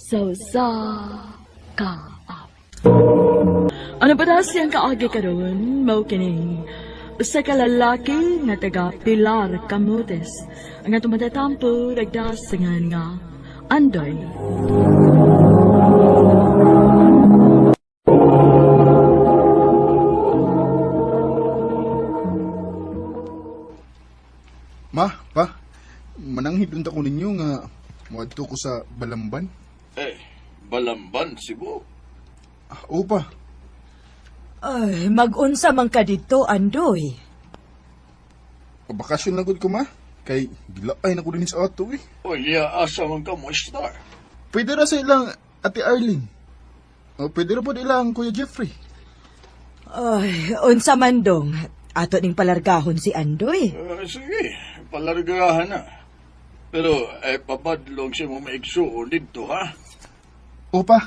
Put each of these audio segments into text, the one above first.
Sa usa ka awit. Ano ba na siyang kaagi karon mao kining usa ka lalaki nga taga Pilar, Camotes. Ang atong matatampo nagdasingan nga Andoy. Ma, pa, mananghid unta ko ninyo nga moadto ko sa Balamban. Eh, Balamban, Cebu. Ah, oo pa. Ay, mag-unsa man ka dito, Andoy. Pabakasyon lang gud ko ma. Kay gilaay na ko din sa ato eh. O iya, asa man ka mo star. Pwede ra sa ilang Ate Arlene. O pwede ra pod ilang Kuya Jeffrey. Ay, unsa man dong. Ato ning palargahon si Andoy. Eh, sige, palargahan na. Pero, eh, papadlong siya mo maigsuon dito, ha? Oo pa.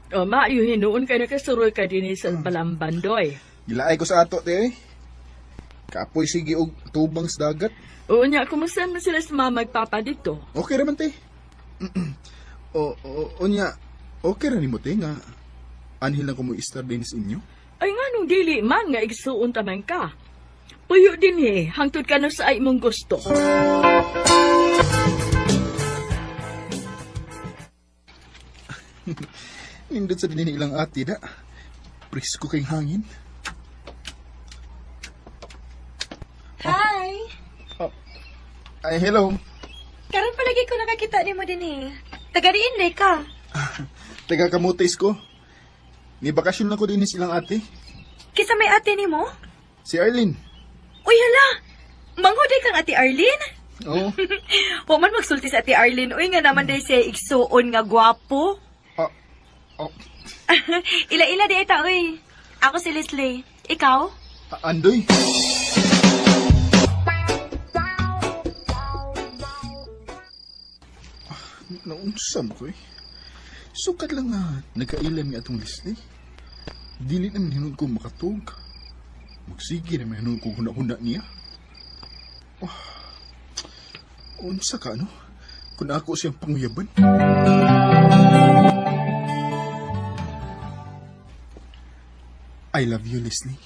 O maayo hinuon kay nakasuroy ka dinhi sa Balamban, Doy. Gilaay ko sa ato te eh. Kapoy sige og tubang sa dagat. Oo niya, kumusta man sila sa mama magpapa dito? Okay ra man te. O o unya, okay ra nimo te nga anhil lang ko mo istar din sa inyo. Ay nga nung dili man nga igsuon taman ka. Puyo din eh, hangtod ka na sa ay mong gusto. Nindot sa dinhi ilang ate da. Presko kay hangin. Hi! Ay, hello. Karon palagi ko nakakita nimo din eh. Taga diin day ka. Taga Camotes ko. Ni bakasyon lang ko din silang ate. Kisa may ate nimo? Si Arlene. Uy hala. Manghuday kang ate Arlene? Oo. Wa man magsulti sa ate Arlene. Uy nga naman day siya igsuon nga gwapo. Ah, oh, Ila-ila di ta uy. Ako si Leslie. Ikaw? ah, Andoy. Ah, Naunsam ko eh. Sukat lang nga, nagkailan nga atong Leslie. Dili naman hinuon ko makatug. Magsige naman hinuon ko huna-huna niya. Oh, unsa ka no? Kung ako siyang panguyaban. I love you, Leslie.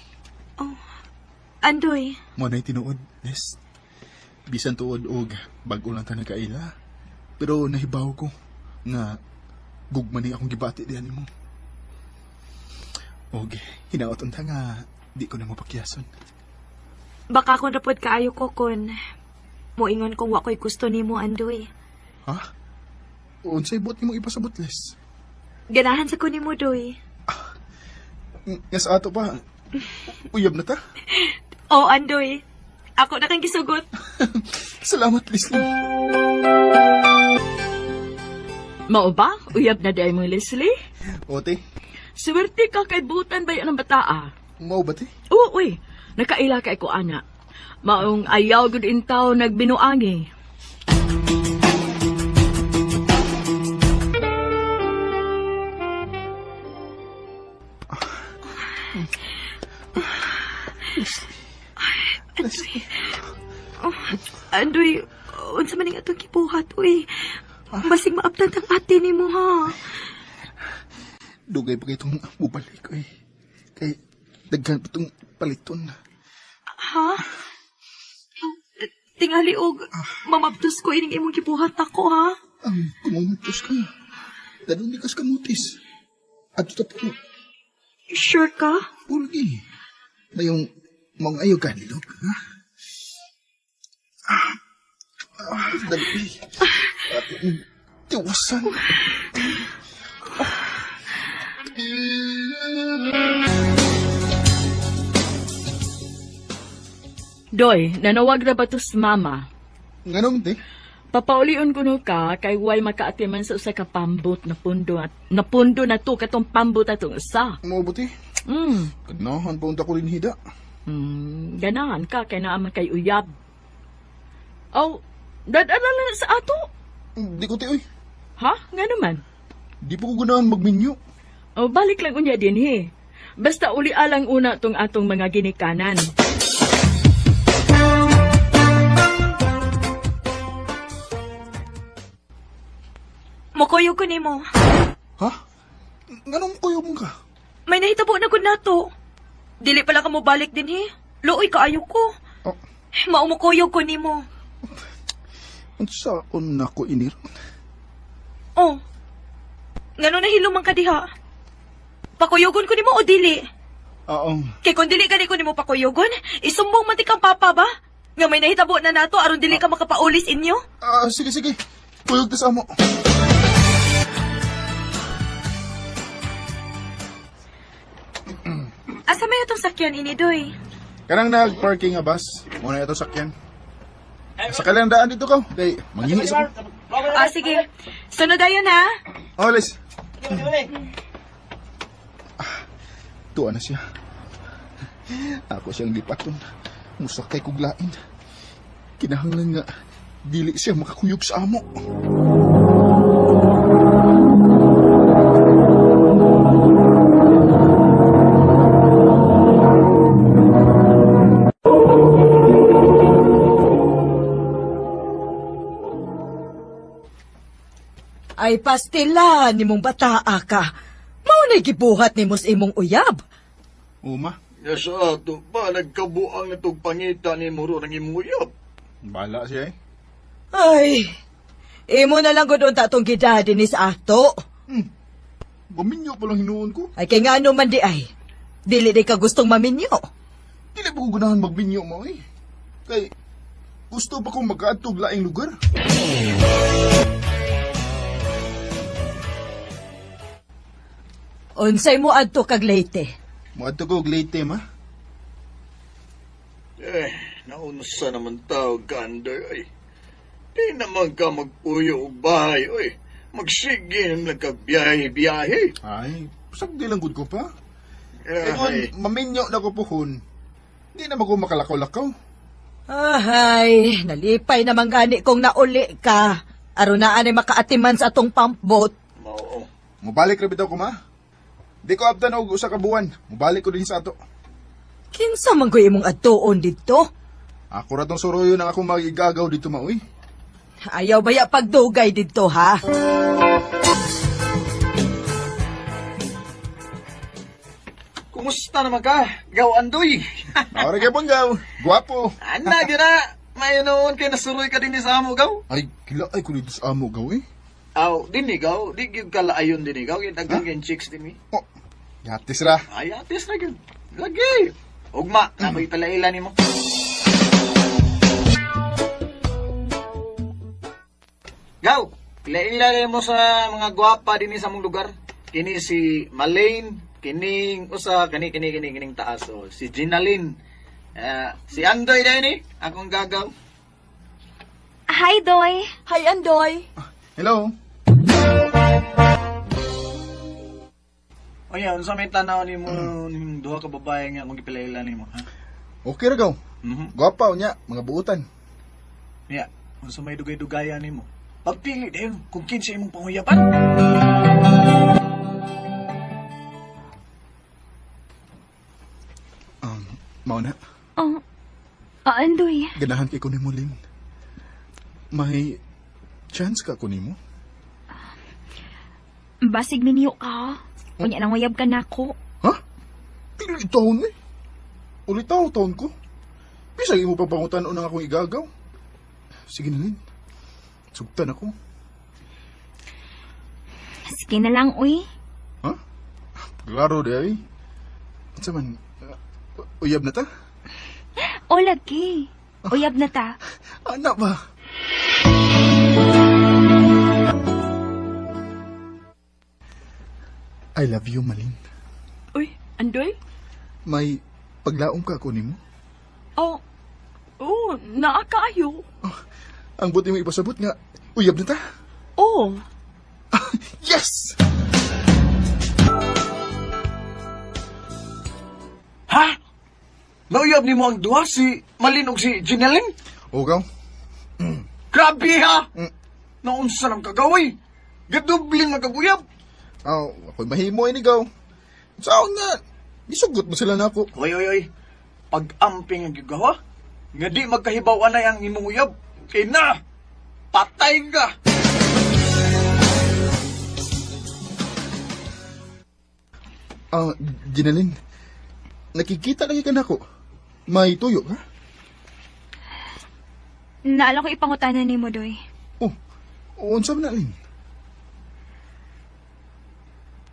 Andoy. Mo na'y tinuod, Les. Bisan tuod og bag-o lang ta nagkaila. Pero nahibaw ko nga gugma ni akong gibati diyan nimo. Og hinaot unta nga di ko na mapakyason. Baka kung rapod kaayo ko kun moingon kung wa ko'y gusto nimo Andoy. Ha? Unsay buot nimo ipasabot, Les? Ganahan sa ko nimo Doy. Nga sa ato pa, uyab na ta. Oh Andoy. Ako na kang gisugot. Salamat, Leslie. Mao ba? Uyab na day mo, Leslie? Ote, Swerte ka kay butan ba yan ang bataa? mao ba te? Oo, uy. Nakaila kay ko, ana. Maong ayaw gud intaw nagbinuangi. Leslie, Andoy, unsa man ning atong gibuhat uy. Basig maabtan ang ate nimo ha. dugay pa kay itong mubalik eh. Kay daghan pa itong paliton. Ha? Tingali og mamabtos ko ining imong gibuhat ako ha. Ang kumuntos ka. Dadong di kas kamutis. At ta po, Sure ka? pulgi. Na yung mga ayaw ka nilog, ha? Ah, ah, dali. At tiwasan. Doy, nanawag na ba to sa mama? Nga naman, te? Papaulion ko no ka kay way makaatiman sa usa ka pambot na pundo at na pundo na to katong pambot atong usa. Mabuti. Kanahan pa unta ko rin hida. Ganahan ka kay naa man kay uyab. Aw, dadala na sa ato. Di ko, te, oy. Ha? Nga naman. Di pa ko ganahan magminyo. O, balik lang unya din he. Basta uli alang una tong atong mga ginikanan. Mukuyog ko nimo. Ha? Nganong kuyog mo ka? May nahitabo na gud nato. Dili pala ka mo balik din he. Luoy kaayo ko. Oh, Mao mukuyog ko nimo. unsaon nako ini ron? Oh. Ngano nahilom man ka diha? Pakuyogon ko nimo o dili? Kay kung dili gani ko nimo pakuyogon, isumbong man ti kang papa ba? Nga may nahitabo na nato aron dili ka makapaulis inyo? Sige, sige. Kuyog ta sa amo. Asa may atong sakyan ini doy? Kanang nag-parking nga bus. Muna ito sakyan. Sa kalang daan dito ka. Kay, manghingi sa ko. Sige. Sunod ayon ha. Oh, Les. Tuwa na siya. Ako siyang lipaton. Musakay kog lain. Kinahanglan nga, dili siya makakuyog sa amo. Ay pastila nimong bataa ka. Mao na gibuhat nimo sa imong uyab. Uma, Ya sa ato pa, nagkabuang na itong pangita ni Muro ng imong uyab. bala siya eh. Ay, imo na lang gud unta tong gidadi ni sa ato. Maminyo pa lang hinuon ko. Ay kay ngano man di ay. Dili di ka gustong maminyo. Dili pa ko ganahan magminyo mo eh. Kay, gusto pa kong magkaadtog laing lugar. Unsay mo adto kag Leyte? Moadto ko og Leyte, ma. Eh, naunsa naman tao ka, Andoy, ay. Di naman ka magpuyo og bahay, oy. Magsige naman nagkabiyahe-biyahe. Ay, sagdi lang gud ko pa. Eh kung Ay, maminyo na ko puhon, di naman ko makalakaw-lakaw. Ahay, nalipay naman gani kong nauli ka. Aron naa ni makaatiman sa atong pump boat. mao. Mubalik ra bitaw ko, ma. Di ko abtan og usa ka buwan. Mubalik ko din sa ato. Kinsa man ko'y imong adtuon didto? Ako ra tong suroyo ng akong magigagaw dito, ma, uy. Ayaw baya pagdugay didto ha? Kumusta naman ka? Gaw Andoy. Ora kay gaw. Guwapo. Ana gyud na. May noon kay nasuroy ka din sa amo gaw. Ay, kila ay ko dito sa amo gaw eh. Aw, dinhi gaw, di gyud kalaayon dinhi gaw, gyud daghan kay chicks dinhi. Oh, yatis ra. Ay, atis na gyud. Lagi. Ugma, na ko'y palaila nimo. Gaw, palaila nimo sa mga gwapa dinhi sa among lugar. Kini si Malane, kining usa kani kini kini kining taas oh, si Ginalyn. Si Andoy dai ni, akong gagaw. Hi Doy. Hi Andoy. Hello. O yan, unsa may tanaw nimo ning duha ka babae nga akong gipilaila nimo, ha? Okay ra gaw. Mhm. Gwapa unya, mga buutan. Ya, unsa may dugay-dugayan nimo? Pagpili dayon kung kinsa imong panguyapan. Mao na. Oh. Andoy. Ganahan kay ko nimo, Lin. May chance ka ko nimo? Basig minyo ka. Unya nang uyab ka nako. Ha? Dili taon eh. Ulitaw taon ko. Bisag imo pa pangutan unang akong igagaw. Sige na, Lin. Sugtan ako. Sige na lang, uy. Ha? Klaro di ay. Unsa man, uyab na ta? O lagi. Uyab na ta. Anak ba? I love you, Malin. Uy, Andoy? May paglaom ka ako nimo. Oh, oh, naa kaayo. Ang buti mo ipasabot nga, uyab na ta. Oh, Yes! Ha? Nauyab nimo ang duha si Malin ug si Ginalyn? O, gaw. Grabe ha. Naunsa nang kagaway? Gadublin magkaguyab. Aw, ako'y mahimo ini, gaw. Saan nga? Isugot mo sila na ako. Oy oy oy. Pag-amping ang gigawa, nga di magkahibaw anay ang imong uyab. Kay na, patay ka. Ginalyn, nakikita lagi ka nako. May tuyo ka? Naala ko ipangutanan nimo, Doy. Oh, unsa man na, Lin?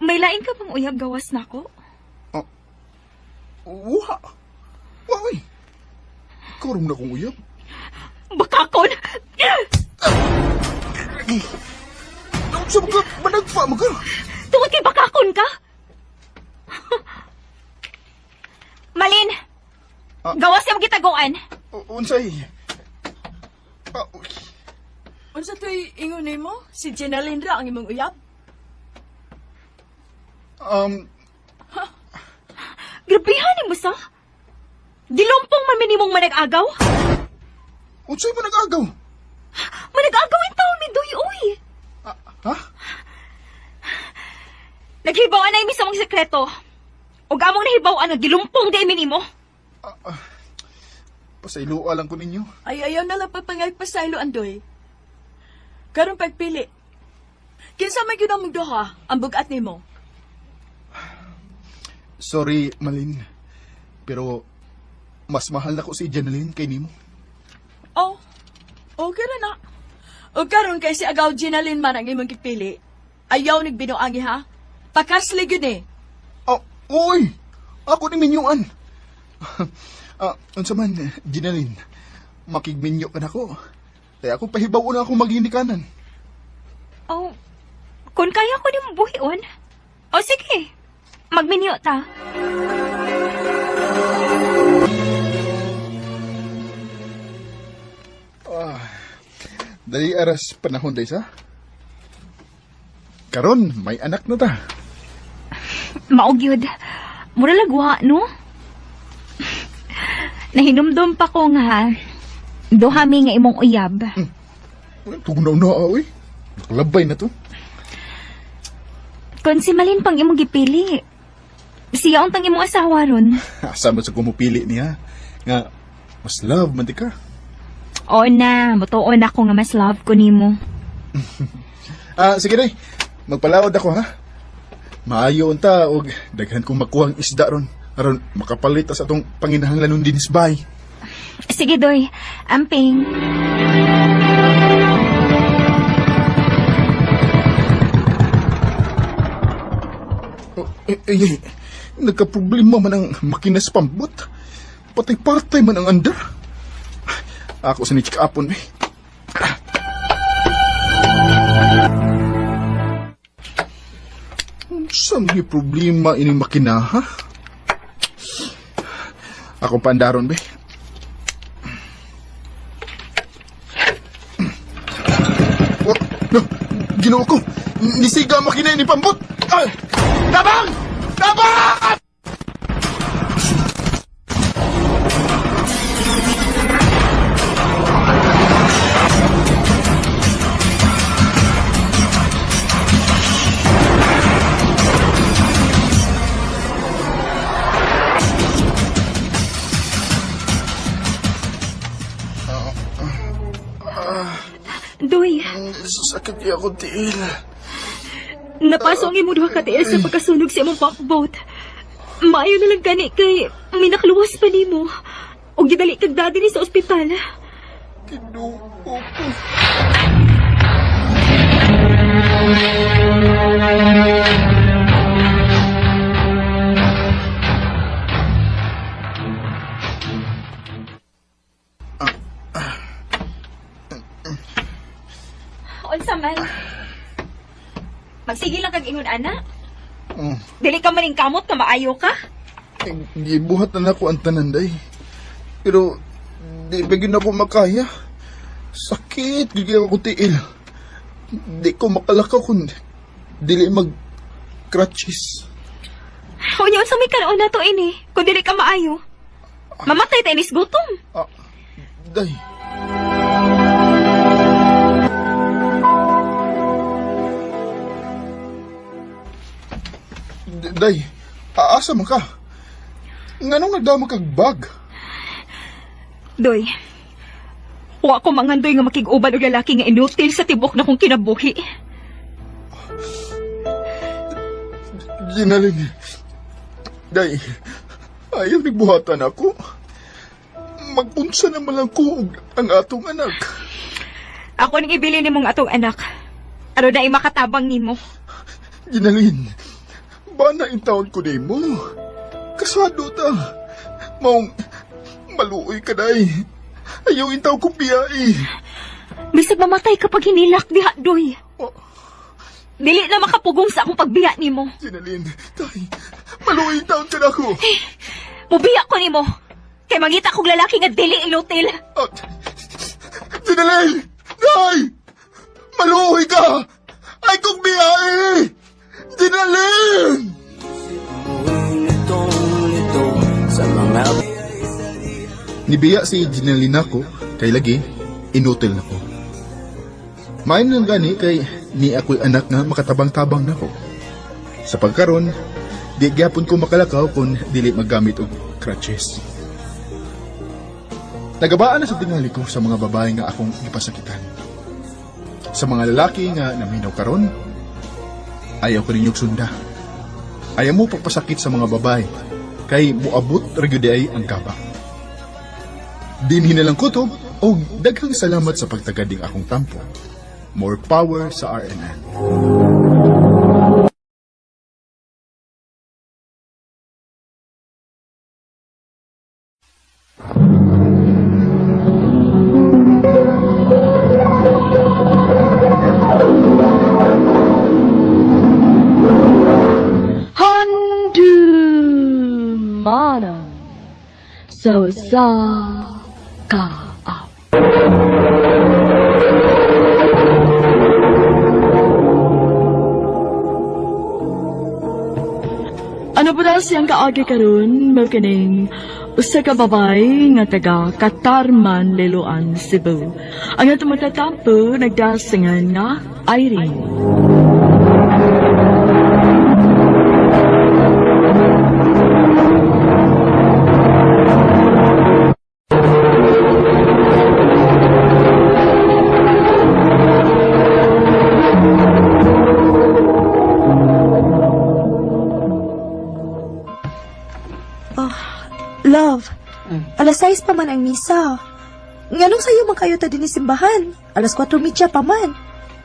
May lain ka bang uyab gawas nako? Oh, wa. Wa, oy. Ikaw rin na akong uyab. Bakakon! Unsa man ka? Managpa man ka? Tungod kay bakakon ka? Malin! Gawas ka magitaguan! Unsay? Uy. Unsa to'y ingon nimo? Si Ginalyn ra ang imong uyab? Grabehan nimo sa? Gilumpong man minimong manag-agaw? Unsay manag-agaw? Manag-agaw in taon ni Doy, uy! Ha? Naghibaw na imi sa mong sekreto. Ug among nahibaw-an nga gilumpong di imi nimo. Pasayloa lang ko ninyo. Ay, ayaw na lang pagpangagpasaylo, Andoy. Karon pagpili. Kinsa man gyud ang mong duha, ang bugat nimo. Sorry, Malin. Pero mas mahal na ko si Janeline kay nimo. Oh, okay ra na. O karon kay si Agaw Ginalyn man ang imong gipili. Ayaw nagbinuangi ha. Pakasli gyud eh. Oh, uy! Ako ni minyuan. Unsa man, Ginalyn, makigminyo ka na ko. Kaya ako pahibaw na ako maghinikanan. Oh, kung kaya ko nimo buhion. O sige, magminyo ta. Dali aras panahon day sa. Karon may anak na ta. Mao gyud. Mura lagwa, no? Nahinumdum pa ko nga duha mi nga imong uyab. Tugnaw na, oy. Nakalabay na to. Kung si Malin pang imong gipili, siya untang imong asawa ron. Asa man sa kumupili niya. Nga, mas love man di ka. Oo na, mutuon ako nga mas love ko nimo. Sige day. Magpalaod ako, ha? Maayo unta og daghan kong makuhang isda ron. Aron makapalit ta sa atong panginahanglanon dinis bay. Sige, Doy. Amping. Oh, nagka-problema man ang makina sa pambot. Patay-patay man ang andar. Ako sa ni Chikapon, eh. Unsa may problema ini makina, ha? Akong paandaron, be. Oh, no, Ginoo ko. Nisiga ang makina ini pambot. Ay! Tabang! Tabang! Doy, Sakit niya ako tiil. napaso ang imong duha ka tiil sa pagkasunog sa imong pump boat. Maayo na lang gani kay may nakaluwas pa nimo. Og gidali kag daddy ni sa ospital. Kinuo ko. Unsa man? Magsige lang kag ingon ana. Oh, Dili ka maning kamot nga maayo ka. eh, gibuhat na nako ang tanan day. Pero di pa gyud ako makaya. Sakit gyud ako tiil. Di ko makalakaw kung dili mag crutches. Unya unsa may karon nato ini kung dili ka maayo. Mamatay ta inis gutom. Day. Day, aasa man ka? Nganong nagdama kag bag? Doy. Wa ko mangandoy nga makig-uban og lalaki nga inutil sa tibok na kong kinabuhi. Ginalyn, Day, ayaw nagbuhatan ako. Magpunsa naman lang ko og ang atong anak. Ako ning ibili nimong atong anak. Aron na makatabang nimo. Ginalin, bana intawon ko nimo. Kasado ta. Maong maluoy ka day. Ayaw intaw kong biyai. Bisag mamatay kapag hinilak diha, Doy. Oh. Dili na makapugong sa akong pagbiya nimo. Ginalin, tay, maluoy taon ka na ako. Mubiya ko nimo. Kay mangita kog lalaki nga dili inutil. Oh, Ginalin, day! Maluoy ka! Ay kong biyai! Ginalin! Nibiya si Ginalin ako, kay lagi, inutil nako. Main lang gani kay ni ako'y anak nga makatabang-tabang nako. Sa pagkaron, di gyapon ko makalakaw kung dili maggamit og crutches. Nagabaan na sa tingali ko sa mga babae nga akong gipasakitan. Sa mga lalaki nga naminaw karon, ayaw ko ninyong sunda. Ayaw mo pagpasakit sa mga babae, kay muabot ra gyud ay ang gaba. Dinhi na lang kutob og daghang salamat sa pagtagading akong tampo. More power sa RNN. Handumanan sa usa ka awit. Ano po daw siyang kaagi karon mao kining usa ka babae nga taga Katarman, Liloan, Cebu. Ang atong magtatampo nagdasingan nga Irene. Love, 6:00 pa man ang misa. Nganong sayo man kayo ta dinhi simbahan? 4:30 pa man.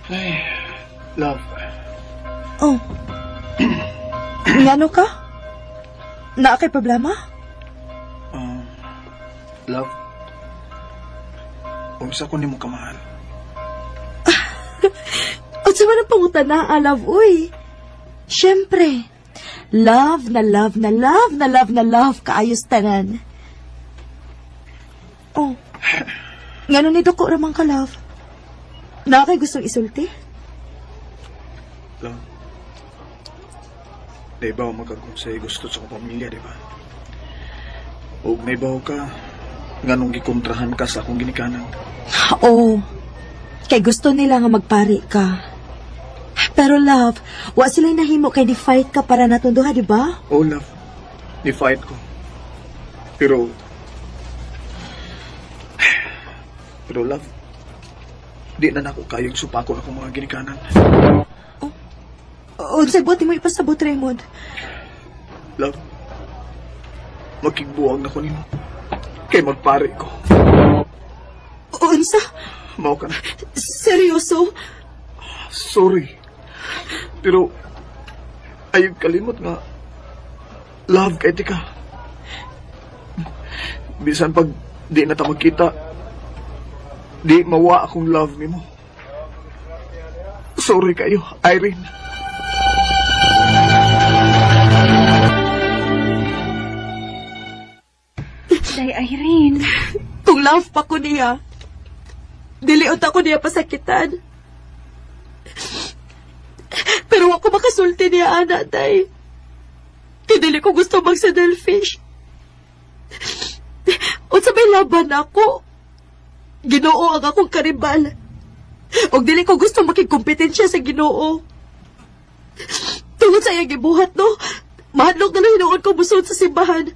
Ay, love. Oh. Ngano ka? Naa kay problema? Love. Unsa ko nimo kamahal? Unsa man ang pangutana, love, uy? Siyempre, love na love na love na love na love kaayos tanan. Oh. Ngano ni duko ra man ka, love? Naa kay gustong isulti? Love. Di ba magkagunsay gusto sa akong pamilya, di ba? Og naibaw ka, nganong gikontrahan ka sa akong ginikanan. Oo. Kay gusto nila nga magpari ka. Pero love, wa sila nahimo kay di-fight ka para natunduha, di ba? Oh, love. Ni-fight ko. Pero love, di na nako kayong supakon akong mga ginikanan. Oh, unsay buot nimo ipasabot, Raymond? Love, makigbuwag na ko nimo. Kay magpare ko. Unsa? Mao ka na. Seryoso? Sorry. Pero, ayaw kalimot nga, love kay tika. Bisan pag di na ta magkita, di mawa akong love nimo. Sorry kayo, Irene. Day, Irene. Kung love pa ko niya, dili unta ko niya pasakitan. Pero ako makasulti niya, ana, day. Kaya dili ko gusto magsa-delfish. Unsa may laban ako? Ginoo ang akong karibal. Og dili ko gusto makigkompetensya sa Ginoo. Tungod sa iyang gibuhat, no? Mahadlok na lang hinuon ko busod sa simbahan.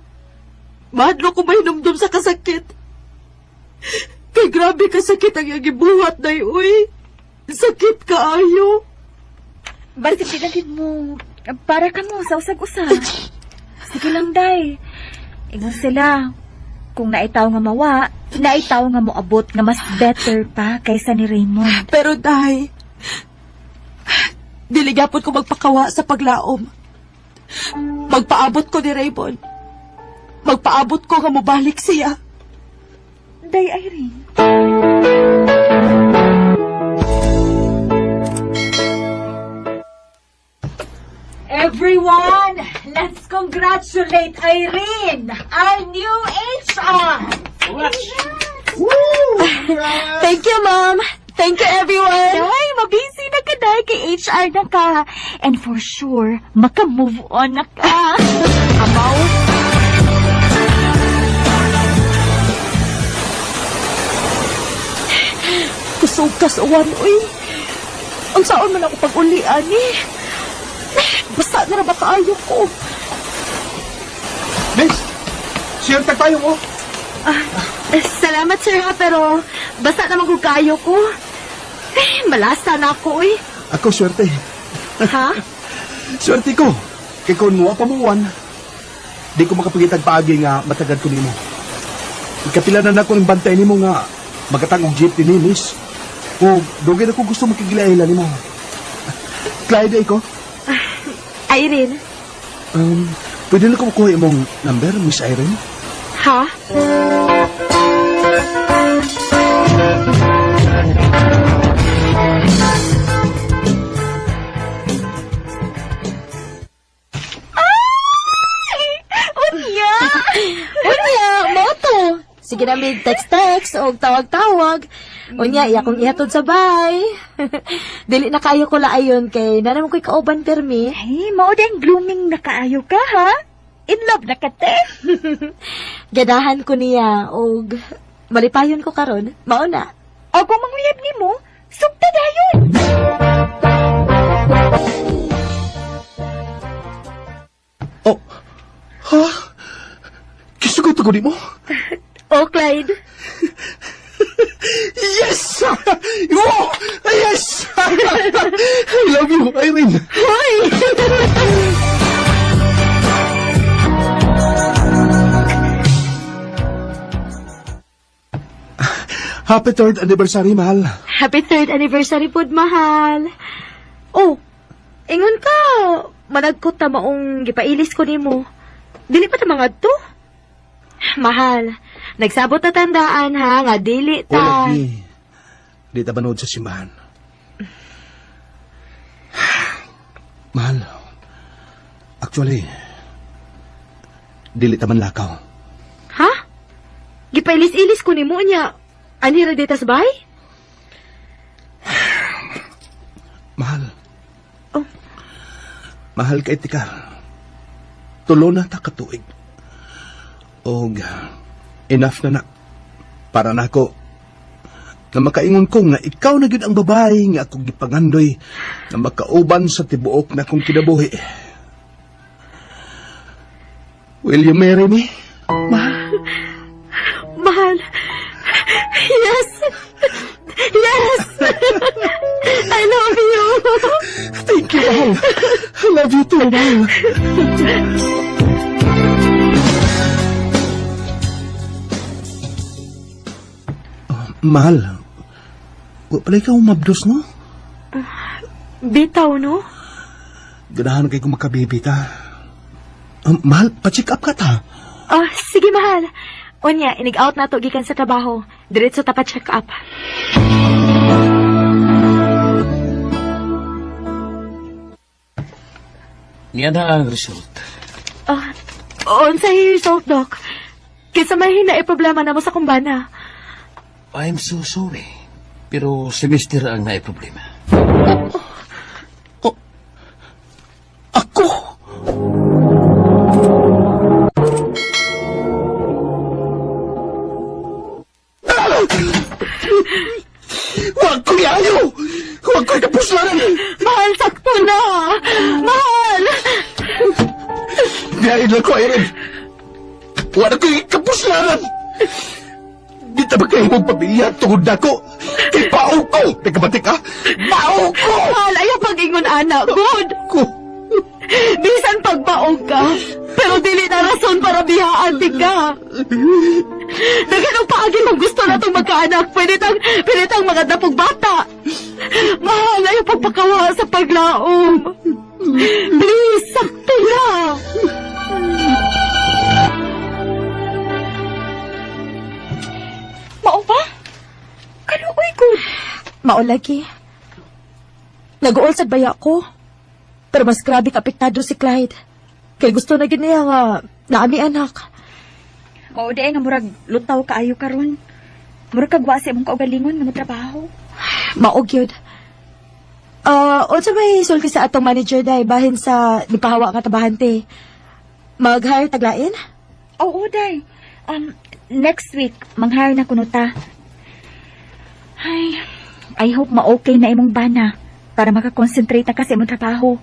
Mahadlok ko mahinumdum sa kasakit. Kay grabe kasakit ang iyang gibuhat, day, uy. Sakit kaayo. Basig pinagid mo, para ka mo sa usag-usa. Sige lang, day. Ingon sila, kung naitaw nga mawa, naitaw nga moabot nga mas better pa kaysa ni Raymond. Pero day, dili gyapon ko magpakawa sa paglaom. Magpaabot ko ni Raymond. Magpaabot ko nga mobalik siya. Day Irene. Everyone, let's congratulate Irene, our new HR! Thank you, Ma'am. Thank you, everyone. Day, mabisi na ka, day. Kay HR na ka. And for sure, maka-move on na ka. Amaw. Kusog ka sa uwan, uy. Ang saon man ako pag-uli, ani. Basta na ba kaayo ko? Miss! Share tag tayo mo. Salamat, sir, ha, pero basta naman kung kaayo ko. Eh, malasa na ako, uy. Ako swerte. Ha? Swerte ko. Kay kung muwa pamuwan, di ko makapagitag paagi nga matagad ko nimo. Ikapila na nako ng bantay nimo nga magatang og jeep ni miss. O dugay na ko gusto makigilailan nimo. Clyde ko. Irene. Pwede na ko makuha imong number, Miss Irene? Ha? Ay! Unya! Unya, mo to. Sige na may text-text o tawag-tawag. Unya, iya kong ihatod sa bay. Dili na kayo ko laayon kay na naman ko'y kauban permi. Ay, mao din blooming na kaayo ka, ha? In love na ka, te. Ganahan ko niya og malipayon ko karon. Mao na. O kung manguyab nimo, sugta dayon. Oh, ha? Kisugot ko nimo? Oh, Clyde. Yes! Oh, yes! I love you, Irene. Hoy! Happy third anniversary, mahal. Happy third anniversary pod, mahal. Oh, ingon ka, managkot ta maong gipailis ko nimo. Dili pa ta mangadto? Mahal, nagsabot na tandaan ha, nga dili ta. Wala, di. Di ta manood sa simbahan. Mahal, actually, dili ta man lakaw. Ha? Gipailis-ilis ko nimo niya. Ani ra dita sa bahay? Mahal. Oh. Mahal kay tika. Tulo na ta katuig. Og enough na na. Para nako na makaingon ko nga ikaw na gyud ang babae nga akong gipangandoy nga makauban sa tibuok na akong kinabuhi. Will you marry me? Mahal. Mahal. Yes. Yes. I love you. Thank you, mahal. I love you too, mahal. Oh, mahal. Wa pala ikaw mabdos, no? Bitaw, no? Ganahan kay kong makabibita. Mahal, pa-check up ka ta. Oh, sige, mahal. Unya, inig-out na to gikan sa trabaho. Diretso ta pa-check up. Niya na ang result. Oh, unsay result, Doc? Kinsa may hina problema na mo sa kumbana. I'm so sorry. Pero si Mister ang naay problema. Oh, ako? Huwag ko iayo! Huwag ko ikapuslanan! Mahal, sakto na! Mahal! Biyahin lang ko, Irene! Huwag ko ikapuslanan! Di ta ba kayo mong pamilya tungod na ko? Kay pao ko! Nagkabatik ka? Pao ko! Mahal, ayaw pag-ingon, anak. Good! Ko! Bisan pagbaog ka, Pero dili na rason para bihaan ti ka. Daghan og paagi kung gusto na itong magkaanak. Pwede tang mga dapog bata. Mahal na yung pagpakawa sa paglaom. Please, sakto na. Mao ba? Kaluoy ko. Mao lagi. Nag-uol sad baya ko. Pero mas grabe ka apektado si Clyde. Kay gusto na gid niya nga naami anak. Oo, di ay nga murag lutaw kaayo karon. Murag kag wa sa imong kaugalingon nga motrabaho. Mao gyud. Unsa may sulti sa atong manager day bahin sa nipahawa ka tabahante? Mag-hire taglain? Oo, day. Next week, mang-hire na kuno ta. Ay, I hope ma-okay na imong bana para makakonsentrate na ka sa imong trabaho.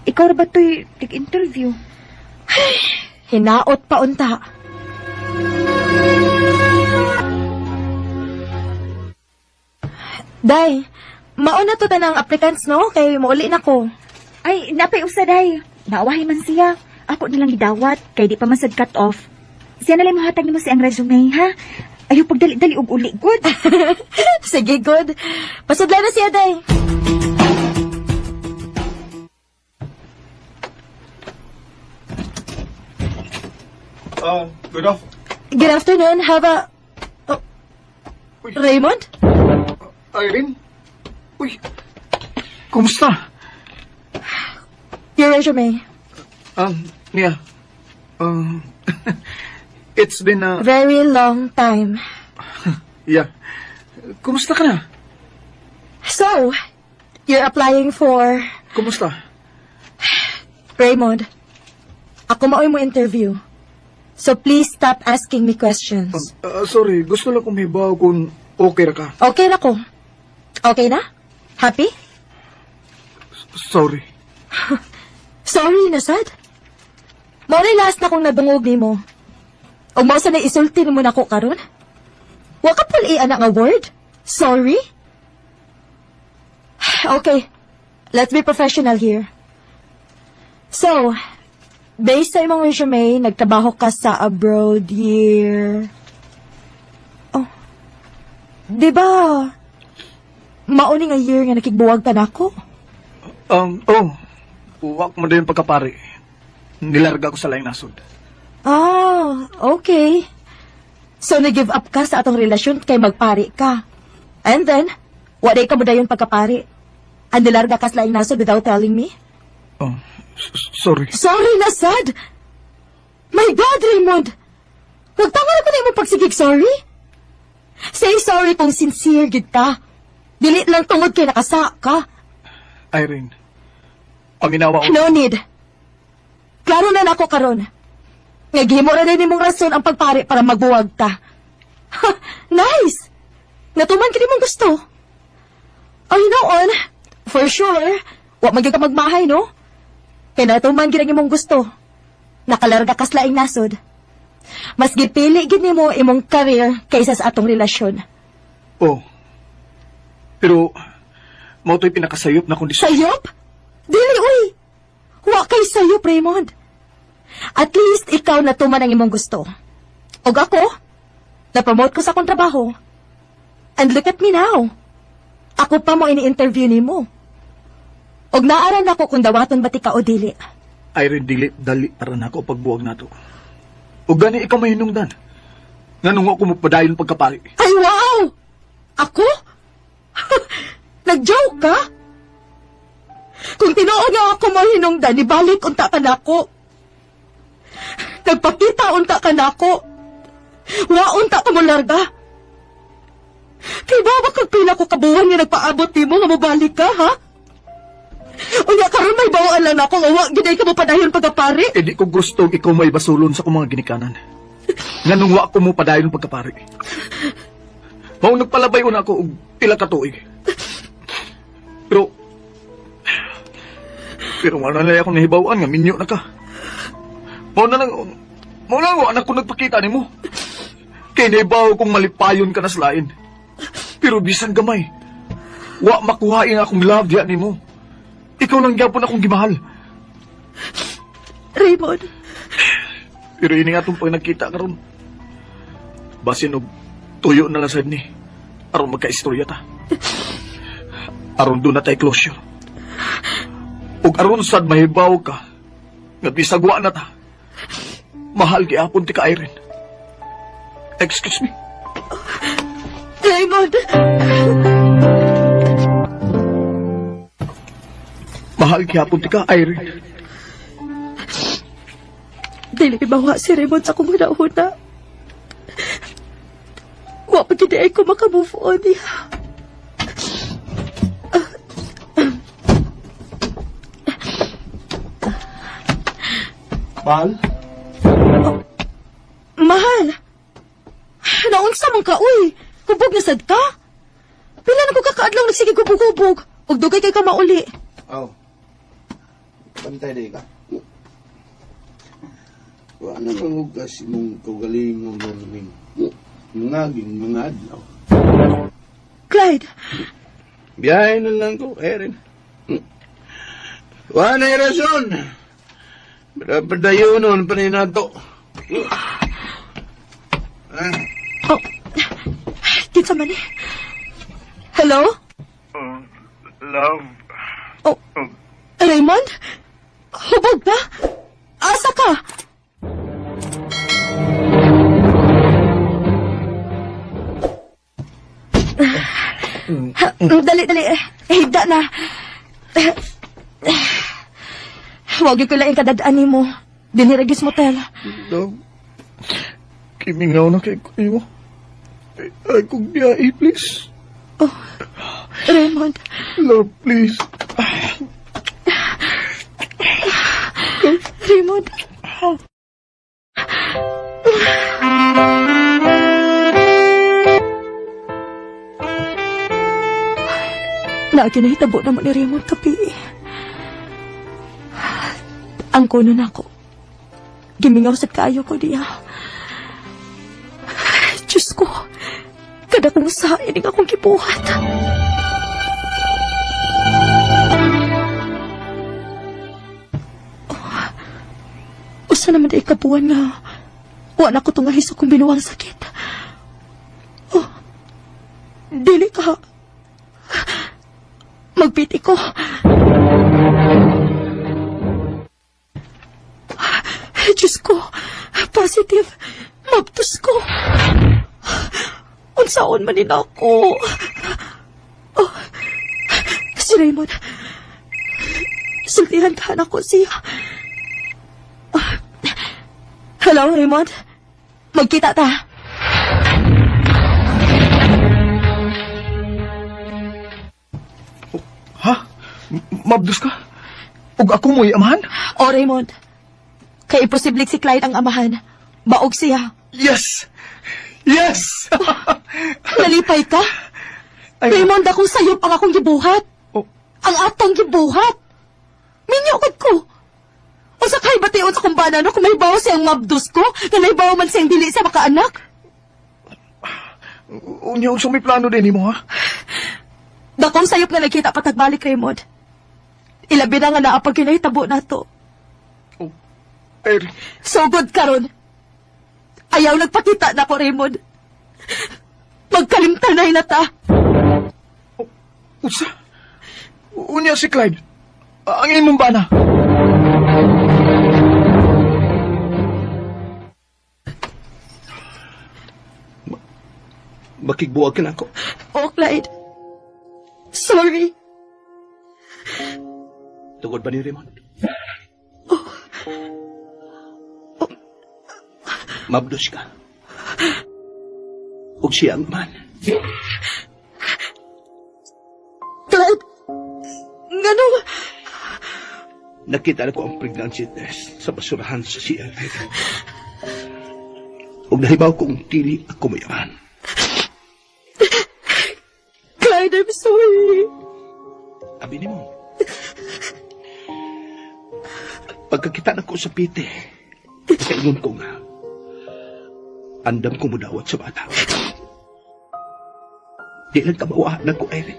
Ikaw ra ba to'y tig-interview? Hinaot pa unta. Day, mauna to tanang applicants no kay mauli na ko. Ay, napay usa day. Naawahi man siya. Ako na lang gidawat kay di pa man sad cut off. Siya na lang mohatag nimo siyang resume, ha? Ayaw pagdali-dali og uli, good. Sige, good. Pasudla na siya, Day. Good off. Good afternoon. Have a... Oh, Raymond? Irene? Uy, kumusta? Your resume. Yeah. It's been a... Very long time. Yeah. Kumusta ka na? So, you're applying for... Kumusta? Raymond, ako maoy mo interview. So please stop asking me questions. Sorry, gusto lang kong hibaw kung okay ra ka. Okay na ko. Okay na? Happy? Sorry. Sorry na, sad. Mao na last na kong nadungog nimo. Og mao sa na isulti nimo nako karon? Wa ka pul ana nga word? Sorry? Okay. Let's be professional here. So, based sa imong resume, nagtrabaho ka sa abroad year... Oh. Di ba, mauni nga year nga nakigbuwag ka nako? Oh. Uwak mo din pagkapari. Nilarga ko sa laing nasod. Ah, okay. So, nag-give up ka sa atong relasyon kay magpari ka. And then, waday ka mo dayon pagkapari. And nilarga ka sa laing nasod without telling me? Oh, sorry. Sorry na, sad! My God, Raymond! Nagtanga na ko na imong pagsigig sorry? Say sorry kung sincere gid ka. Dili lang tungod kay nakasa ka. Irene, paminawa ko. No need. Klaro na nako karon. Naghimo ra din nimong rason ang pagpari para magbuwag ta. Ha, nice! Natuman kini mong gusto. Ay, noon, for sure, wa man gyud ka magmahay, no? Kay natuman gid ang imong gusto. Nakalarga kas laing nasod. Mas gipili gid nimo imong career kaysa sa atong relasyon. Oh. Pero, mao to'y pinakasayop na kondisyon. Sayop? Dili, uy! Wa kay sayop, Raymond. At least ikaw natuman ang imong gusto. Og ako, na-promote ko sa akong trabaho. And look at me now. Ako pa mo ini-interview nimo. Og naaran ako kung dawaton ba ti ka o dili. Irene, dili, dali para nako pagbuwag nato. Og gani ikaw mahinungdan. Nganong ako mapadayon pagkapari. Ay, wow! Ako? Nag-joke ka? Kung tinuod nga ako mahinungdan, ibalik unta ka nako. Nagpakita unta ka nako. Wa unta ka mo larga. Kay ba kag pila ko kabuhan nga nagpaabot nimo nga mobalik ka, ha? Unya karon may bawaan lang nako nga wa gid ay ka mo padayon pagkapari. Eh di ko gusto ikaw may basulon sa akong mga ginikanan. Nganong wa ko mo padayon pagkapari. Mao nagpalabay una ako og pila ka tuig. Pero wala na akong nahibaw-an nga minyo na ka. Mao na lang wa na ko nagpakita nimo. Kay nahibaw kong malipayon ka na sa lain. Pero bisan gamay, wa makuhain akong love diya nimo. Ikaw lang gyapon akong gimahal. Raymond, Pero ini nga itong pag nagkita karon. Basin og tuyo na lang sad ni. Aron magka-istorya ta. Aron doon na tayo closure. Ug aron sad mahibaw ka nga bisag wa na ta. Mahal giapon ti ka, Irene. Excuse me. Raymond! Mahal gihapon ti ka, Irene. Dili mawa si Raymond sa akong huna-huna. Wa pa gid ay ko makamove on niya. Mahal? Oh, mahal! Naunsa man ka, uy! Hubog na sad ka? Pila na ko kakaadlaw nagsige gubog-gubog. Ug dugay kay ka mauli. Aw. Bantay di ka. Wa na mangugas imong kaugalingong morning. Ngaging mga adlaw. Clyde! Biyahe na lang ko, Erin. Wa na rason. Pero padayonon pa ni nato. Oh, kinsa man eh? Hello? Love. Oh, Raymond? Hubog ba? Asa ka? Dali, dali. Higda na. Huwag yung kailangan kadadaan ni mo. Diniragis motel. Love, kimingaw na kay kuyo. Ay, kung biyahe, please. Oh, Raymond. Love, please. Raymond. Lagi nahitabo na mo ni Raymond kapi. Ang kuno na ako. Gimingaw sad kaayo ko diya. Diyos ko, kada kong sa ining akong gibuhat. Oh, usa naman di kabuan nga wa na ko tungahi sa kong binuang sakit. Oh, dili ka. Magpiti ko. Diyos ko, positive. Mabtos ko. Unsaon man din ako. Oh, si Raymond. Sultihan ka na ko siya. Oh, hello, Raymond. Magkita ta. Ha? Mabdos ka? Ug ako mo'y amahan? O, Raymond. Kay imposible si Clyde ang amahan. Baog siya. Yes! Yes! Nalipay ka? Ay, Raymond, akong sayop ang akong gibuhat. Oh. Ang atong gibuhat. Minyokod ko. Unsa kay bation sa kumbana no kung may bawo siyang mabdos ko, nga nahibaw man siyang dili sa makaanak? Unya, unsa may plano din nimo, ha? Dakong sayop nga nagkita patagbalik, Raymond. Ilabi na nga naa pag kinahitabo nato. Oh, Irene. Sugod karon. Ayaw nagpakita na ko, Raymond. Magkalimtanay na ta. Oh, unsa? Unya si Clyde. Ang imong bana. Makigbuwag ka na ako. Oh, Clyde. Sorry. Tugod ba ni Raymond? Oh. Mabdos ka. Ug siya ang man. Clyde! Ngano? Nakita na ko ang pregnancy test sa basurahan sa CR. Ug nahibaw kong dili ako mayaman. Clyde, I'm sorry. Abi nimo. Pagkakita na ko sa pite, kaingon ko nga, andam ko mudawat sa bata. Di lang kabawaan na ko, Irene.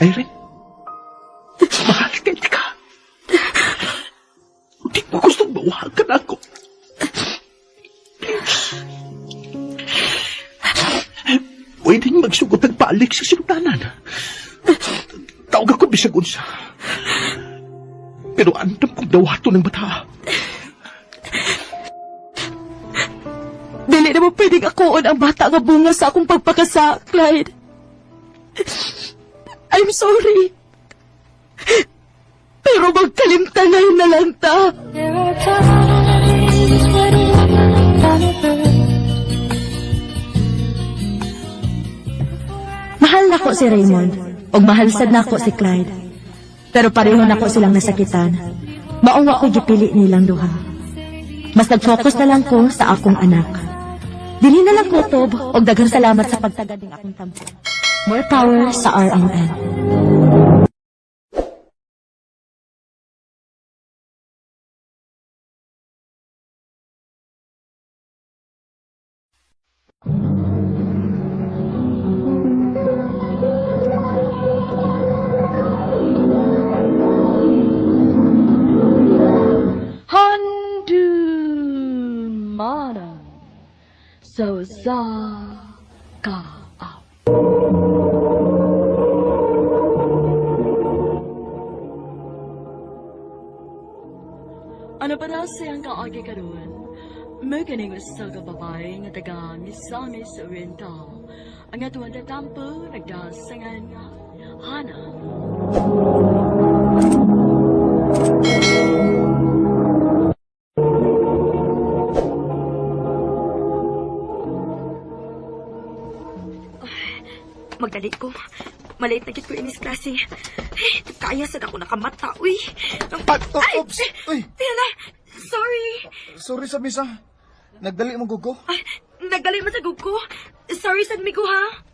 Irene, mahal ka ka. Di ko gustong mawakan ako. Please. Pwedeng magsugot ang balik sa sinugdanan. Tawag ako bisag unsa. Pero andam kong dawato ng bata. Dili na mo pwedeng akuon ang bata nga bunga sa akong pagpakasa, Clyde. I'm sorry. Pero magkalimtanay na lang ta. There are times when I'm Mahal nako si Raymond, ug mahal sad nako si Clyde. Pero pareho nako silang nasakitan. Mao nga ko gipili nilang duha. Mas nag-focus na lang ko sa akong anak. Dili na lang kutob og daghang salamat sa pagtagad ning akong tampo. More power sa RMN. Handumanan sa usa ka Ano pa na siyang kaagi karon? Mukining usa ka babae nga taga Misamis Oriental. Ang atuan tatampo nagdasangan nga Hana. Magdali ko. Maliit na gid ko inis klase. Eh, kaya sad ako nakamata, uy. Ay, oh, oops! Uy, Tela, sorry. Sorry sa misa. Nagdali mo gugo. Ay, nagdali man sa ko. Sorry sad migo ha.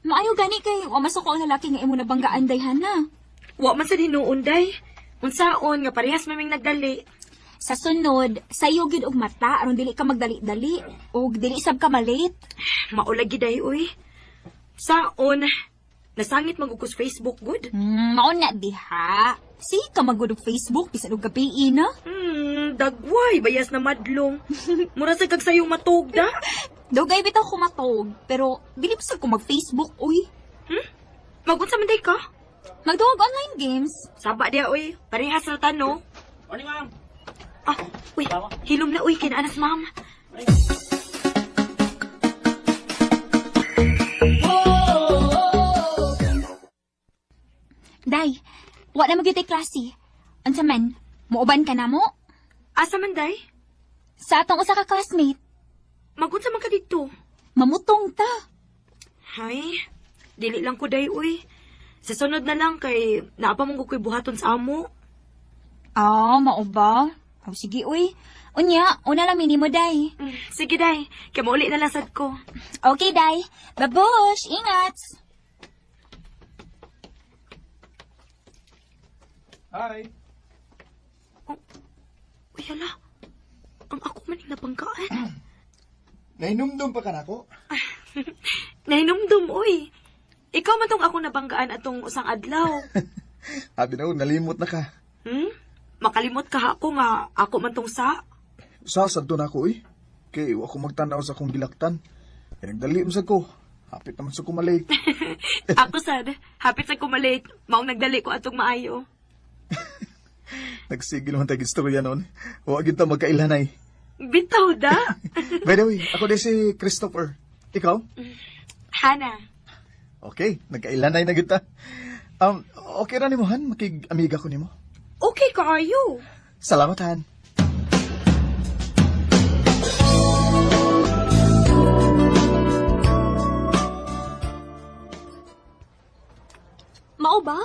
Maayo gani kay wa masuko ang lalaki nga imo nabanggaan dayhan na. Wa man sad hinuon day. Unsaon nga parehas maming nagdali. Sa sunod, sayo gyud og mata aron dili ka magdali-dali ug dili sab ka malate. Maulagi day uy. Saon nasangit man gud ko sa Facebook good. Mao na diha. Sige ka magud og Facebook bisan og gabi na. Dagway bayas na madlong. Mura sa kag sayong matug da. Dugay bitaw ko matog, pero dili pa sad ko mag-Facebook uy. Magunsa man day ka? Magduwag online games. Saba dia uy. Parehas ra ta no. Morning ma'am. Ah, uy, hilom na uy kinaanas ma'am. Day, wa na magyud klase. Unsa man, muuban ka na mo? Asa man day? Sa atong usa ka classmate, Magunsa man ka dito? Mamutong ta. Hay, dili lang ko day uy. Sa sunod na lang kay naa pa man ko'y buhaton sa amo. Ah, mao ba? Oh, sige uy. Unya, una lang minimo day. Sige day, kay mauli na lang sad ko. Okay day. Babush, ingat. Hi. Uy, hala. Ang ako man yung nabanggaan. Nahinumdum pa ka nako? Nahinumdum, uy. Ikaw man tong ako nabanggaan atong usang adlaw. Abi na ko, nalimot na ka. Makalimot ka ako nga ako man tong sa. Sa, sadto na ako eh. Kay, wa ko magtanaw sa akong gilaktan. Kaya nagdali mo sa ko. Hapit naman sa kumalate. Ako sad, hapit sa kumalate. Maong nagdali ko atong maayo. Nagsigil man tayo istorya noon. Wa gyud ta magkailanay. Bitaw da. By the way, ako din si Christopher. Ikaw? Hana. Okay, nagkailanay na gyud ta. Okay ra nimo Han, makig-amiga ko nimo. Okay kaayo. Salamat Han. Mao ba?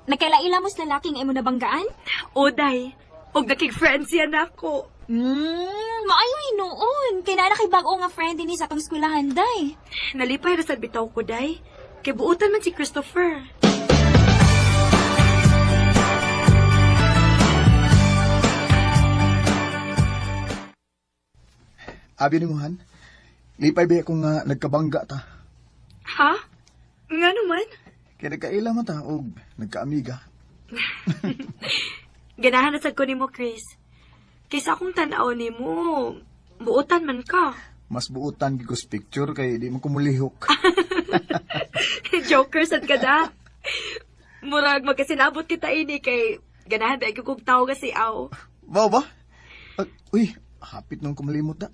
Nagkaila-ila mo sa lalaking imo nabanggaan? O day, og nakig-friends yan ako. Maayo hinuon. Kay naa na kay bag-o nga friend dinhi sa atong eskwelahan, day. Nalipay ra sad bitaw ko, day. Kay buotan man si Christopher. Abi nimo Han, lipay ba akong nga nagkabangga ta. Ha? Nga naman? Kaya nagkaila man ta og nagkaamiga. Ganahan na sad ko nimo, Chris. Kaysa akong tan-aw nimo, buotan man ka. Mas buotan gyud ko sa picture kay di man ko mulihok. Joker sad ka da. Murag magkasinabot kita ini kay ganahan ba kog tawo kasi aw. Wow ba? Uy, hapit nung kumalimot na.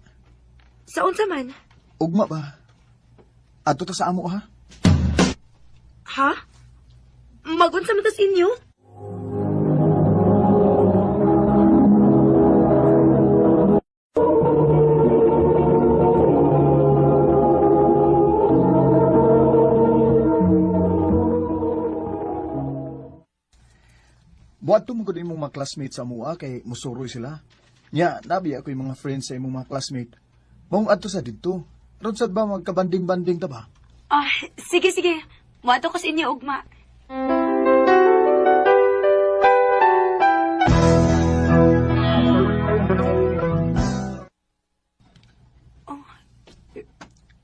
Sa unsa man? Ugma ba? Adto ta sa amo ha? Ha? Magunsa man tas inyo? Buadto mo gud imong mga classmates sa amoa kay musuroy sila. Nya, nabi ako yung mga friends sa imong mga classmate. Maong adto sa didto. Ron sad ba magkabanding-banding ta ba? Ah, sige sige. Moadto ko sa inyo ugma. Oh,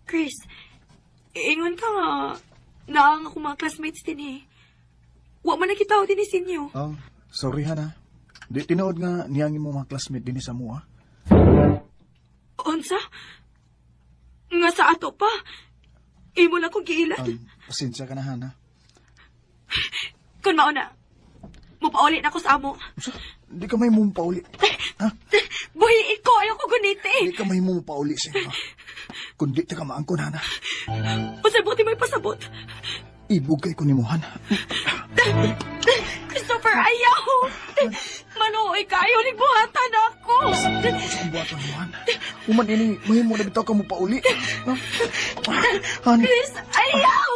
Chris, ingon ka nga. Naang ako mga classmates din eh. Wa man nakita din sa inyo. Oh, sorry Hana. Di tinuod nga niyang imong mga classmate dinhi sa amoa. Unsa? Nga sa ato pa. Imo lang kong giilan. Pasensya ka na, Hana. Kun mao na, mupauli na ko sa amo. Di ka may mong pauli. Buhi ko, ayaw ko guniti. Di ka may mong pauli sa inyo. Kundi ta ka maangkon, Hana. Unsay buti may pasabot. Ibog kay ko nimo, Hana. Christopher, ayaw! Manuoy ka, ayaw ni buhatan ako. Sa buhaton nimo, Hana. Human ini, mahimo na bitaw ka mo pauli. Han. Chris, ayaw!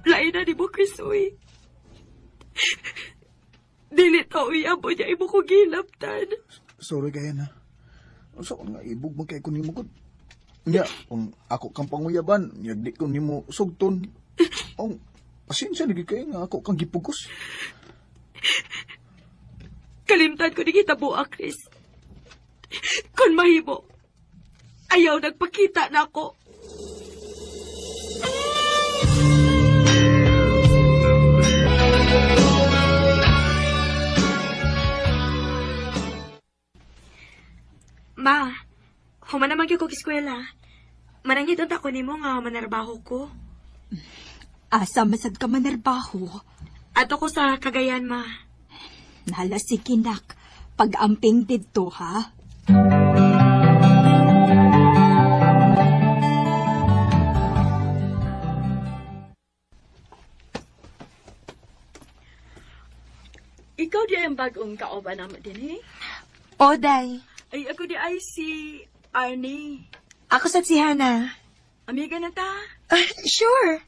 Lain na ni mo, Chris, uy. Dili ta uyabo niya, imo ko gilaptan. Sorry kay na. Unsa ko nga ibog man kay ko nimo gud. Nya, kung ako kang panguyaban, nya di ko nimo sugton. Ang pasensya na gyud kay nga ako kang gipugos. Kalimtan ko ni kita buak, Chris. Kung mahimo, ayaw nagpakita na ako. Ma, human naman gyud ko eskwela. Mananghid unta ko nimo nga manarbaho ko. Asa masad ka manarbaho? Ato ko sa Cagayan, ma. Nala si Kinak. Pag-amping didto, ha? Ikaw di ang bagong kauban namo din, eh? O, day. Ay, ako di ay si Arnie. Ako sad si Hana. Amiga na ta. Ah, sure.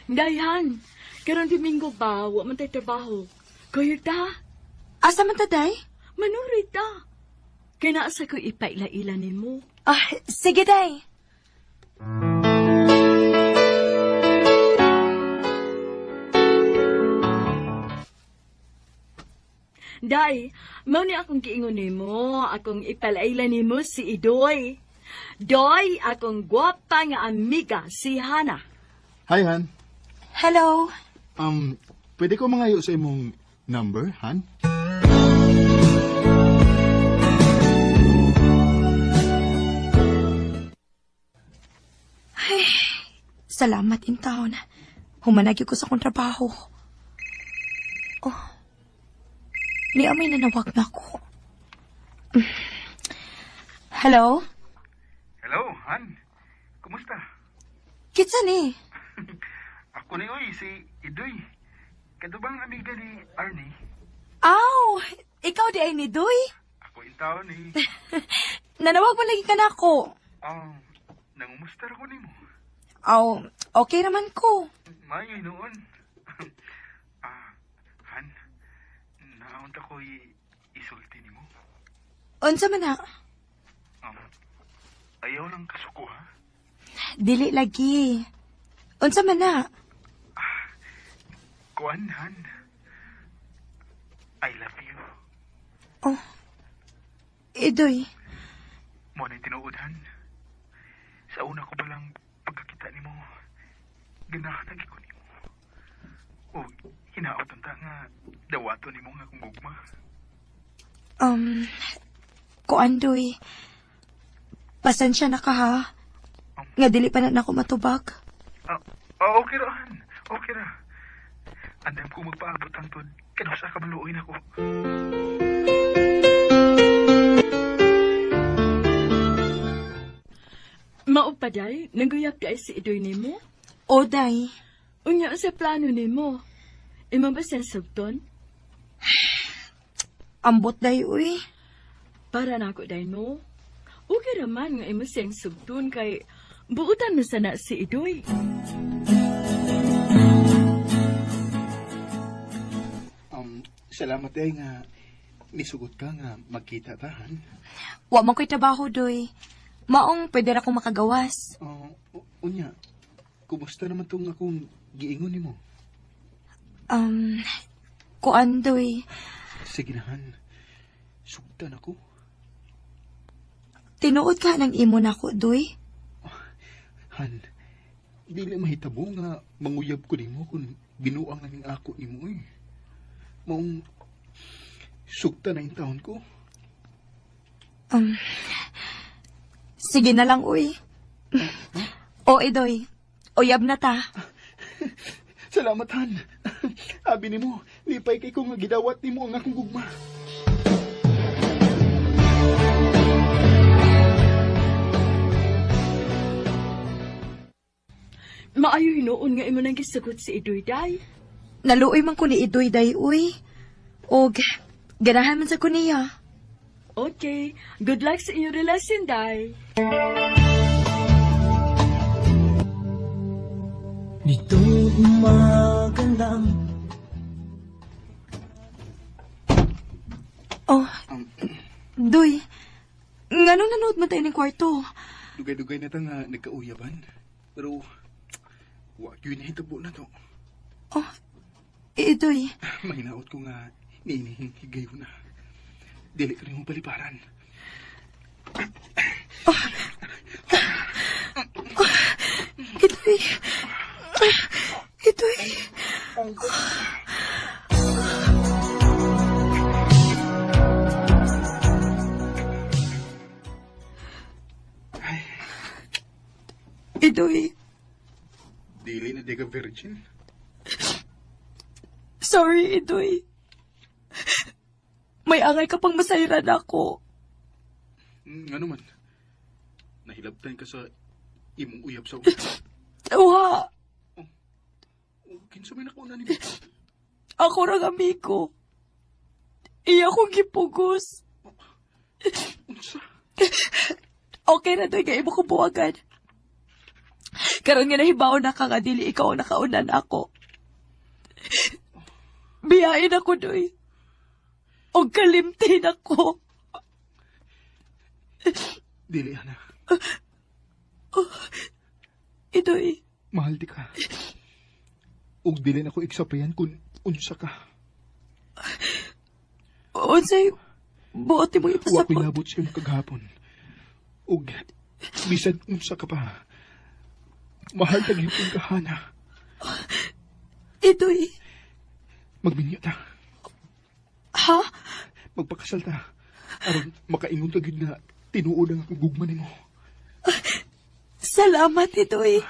Dayan, karon Domingo ba, wa man tay trabaho. Kuya ta. Asa man ta, day? Manuroy ta. Kaya naasa ko ipaila-ila nimo. Ah, sige, day. Day, mao ni akong giingon nimo, akong ipalaila nimo si Idoy. Doy, akong gwapa nga amiga si Hana. Hi, Han. Hello. Pwede ko mangayo sa imong number, Han? Ay, salamat in town. Humanagi ko sa akong trabaho. Oh. Ni amay nanawag na ako. Hello? Hello, Han. Kumusta? Kitsa ni? Ako ni Oy, si Idoy. Kadubang amiga ni Arnie. Aw, ikaw di ay ni Doy. Ako in town ni. Nanawag mo lagi ka na ako. Nangumusta ra ko nimo. Aw, okay naman ko. Maayo noon. Han, naunta ko isulti nimo. Unsa man na? Ayaw lang kasuko, ha? Dili lagi. Unsa man na? Kuan, Han. I love you. Oh. Idoy. Mo na tinuod, Han. Sa una ko pa lang pagkakita nimo, ganahan lagi ko nimo. O hinaot unta nga dawato nimo nga akong gugma. Kuan, Doy. Pasensya na ka, ha? Nga dili pa na nako matubag. Okay ra, Han. Okay ra. Andam ko magpaabot hangtod kanusa ka maluoy nako. Mao pa, day, naguyab di ay si Idoy nimo? O, day. Unya sa plano nimo. Imo ba siyang sugton? Ambot, day, uy. Para nako, day, no? Okay raman nga imo siyang sugton kay buutan mo sana si Idoy. Salamat ay nga nisugot ka nga magkita ta, Han. Wa man ko'y trabaho, Doy. Maong pwede ra akong makagawas. Unya, kumusta naman tong akong giingon nimo? Kuan, Doy. Sige na, Han. Sugtan ako. Tinuod ka ng imo nako, Doy? Han, dili mahitabo nga manguyab ko nimo kung binuang na ning ako nimo eh. Maong sugta na yung taon ko. Sige na lang, uy. O, Idoy, uyab na ta. Salamat, Han. Abi nimo, lipay kay ko nga gidawat nimo ang akong gugma. Maayo hinuon nga imo nang gisugot si Idoy, day. Naluoy man ko ni Idoy, day, uy. Og, ganahan man sa ko niya. Okay, good luck sa inyong relasyon, day. Nitong umaga lang. Oh, Doy, nganong nanood man tayo ng kwarto? Dugay-dugay na ta nga nagkauyaban. Pero, wa yun na hitabo na to. Oh, Idoy. Mahinaot ko nga niinihing higayon na. Dili ka rin mo paliparan. Oh. Oh. Idoy. Idoy. Idoy. Dili na di ka virgin. Sorry, Idoy. May angay ka pang masayran ako. Ano man? Nahilabtan ka sa imong uyab sa una. Uha. Oh, kinsa may nakauna nimo? Ako rang amigo. Iya akong gipugos. Oh, unsa? Okay na, Doy. Kaya imo kong buwagan. Karon nga nahibaw na ka nga dili ikaw ang nakaunan ako. Biyain ako, Doy. O kalimtin ako. Dili, Ana. Oh, Idoy. Mahal di ka. Ug dili na ko iksapayan kung unsa ka. Unsay buot nimo ipasabot? Wa ko'y labot sa imong kagahapon. Ug bisan unsa ka pa. Mahal ta gyud ka, Hana. Idoy. Magminyo ta. Ha? Magpakasal ta. Aron makaingon ta gyud na tinuod ang akong gugma nimo. Salamat, Idoy.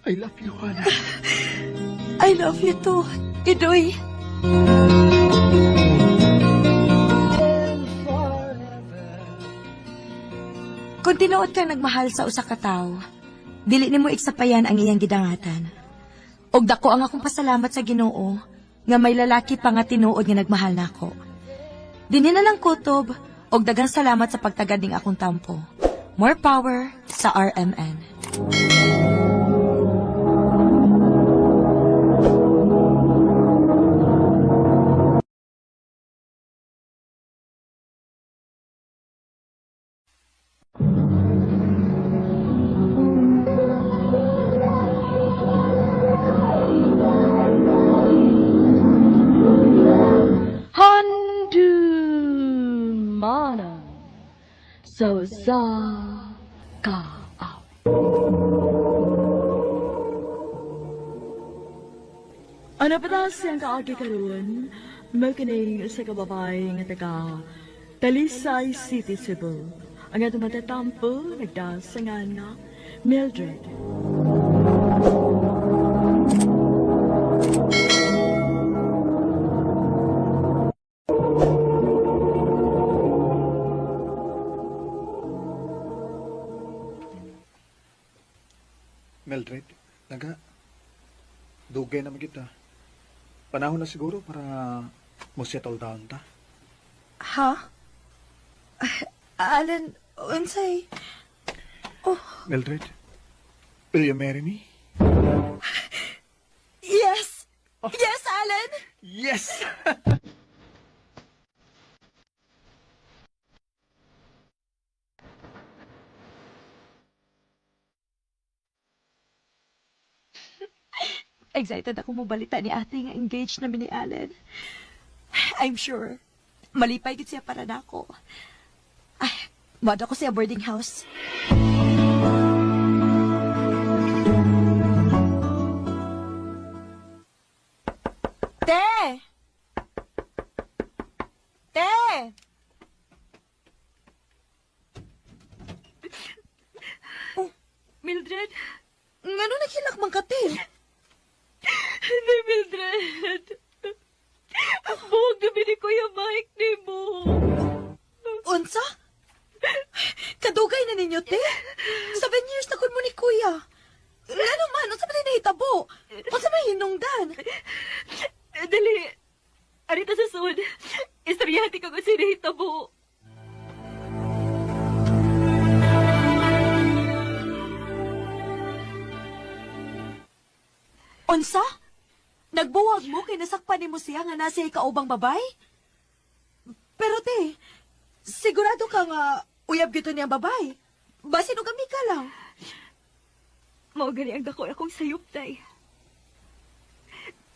I love you, Hana. I love you too, Idoy. Kung tinuod kang nagmahal sa usa ka tawo, dili nimo iksapayan ang iyang gidangatan. Og dako ang akong pasalamat sa Ginoo nga may lalaki pa nga tinuod nga nagmahal nako. Dinhi na lang kutob og daghang salamat sa pagtagad ning akong tampo. More power sa RMN. Sa usa ka awit. Ano pa ta siyang kaagi karon? Mao kining usa ka babae nga taga Talisay City, Cebu. Ang atong matatampo nagdasangan nga Mildred. Mildred, naga. Dugay naman kita. Panahon na siguro para mo settle down ta. Ha? Alan, unsay? Oh. Mildred, will you marry me? Yes! Oh. Yes, Alan! Yes! Excited ako mobalita ni ate nga engaged na mi ni Alan. I'm sure, malipay gid siya para nako. Ay, moadto ko siya boarding house. Te! Te! Oh, Mildred? Ngano naghilak man ka, te? Hindi, Mildred. Buwag na ni Kuya Mike ni mo. Unsa? Kadugay na ninyo, te? 7 years na kun mo ni Kuya. Ngano man, unsa man nahitabo? Unsa man hinungdan? Dali. Arita sa sud. Istoryahan ka kung sino nahitabo. Unsa? Nagbuwag mo kay nasakpan nimo siya nga nasa ikaubang babay? Pero te, sigurado ka nga uyab gyud niyang babay. Basin og ka lang. Mao gani ang dako akong sayop, tay.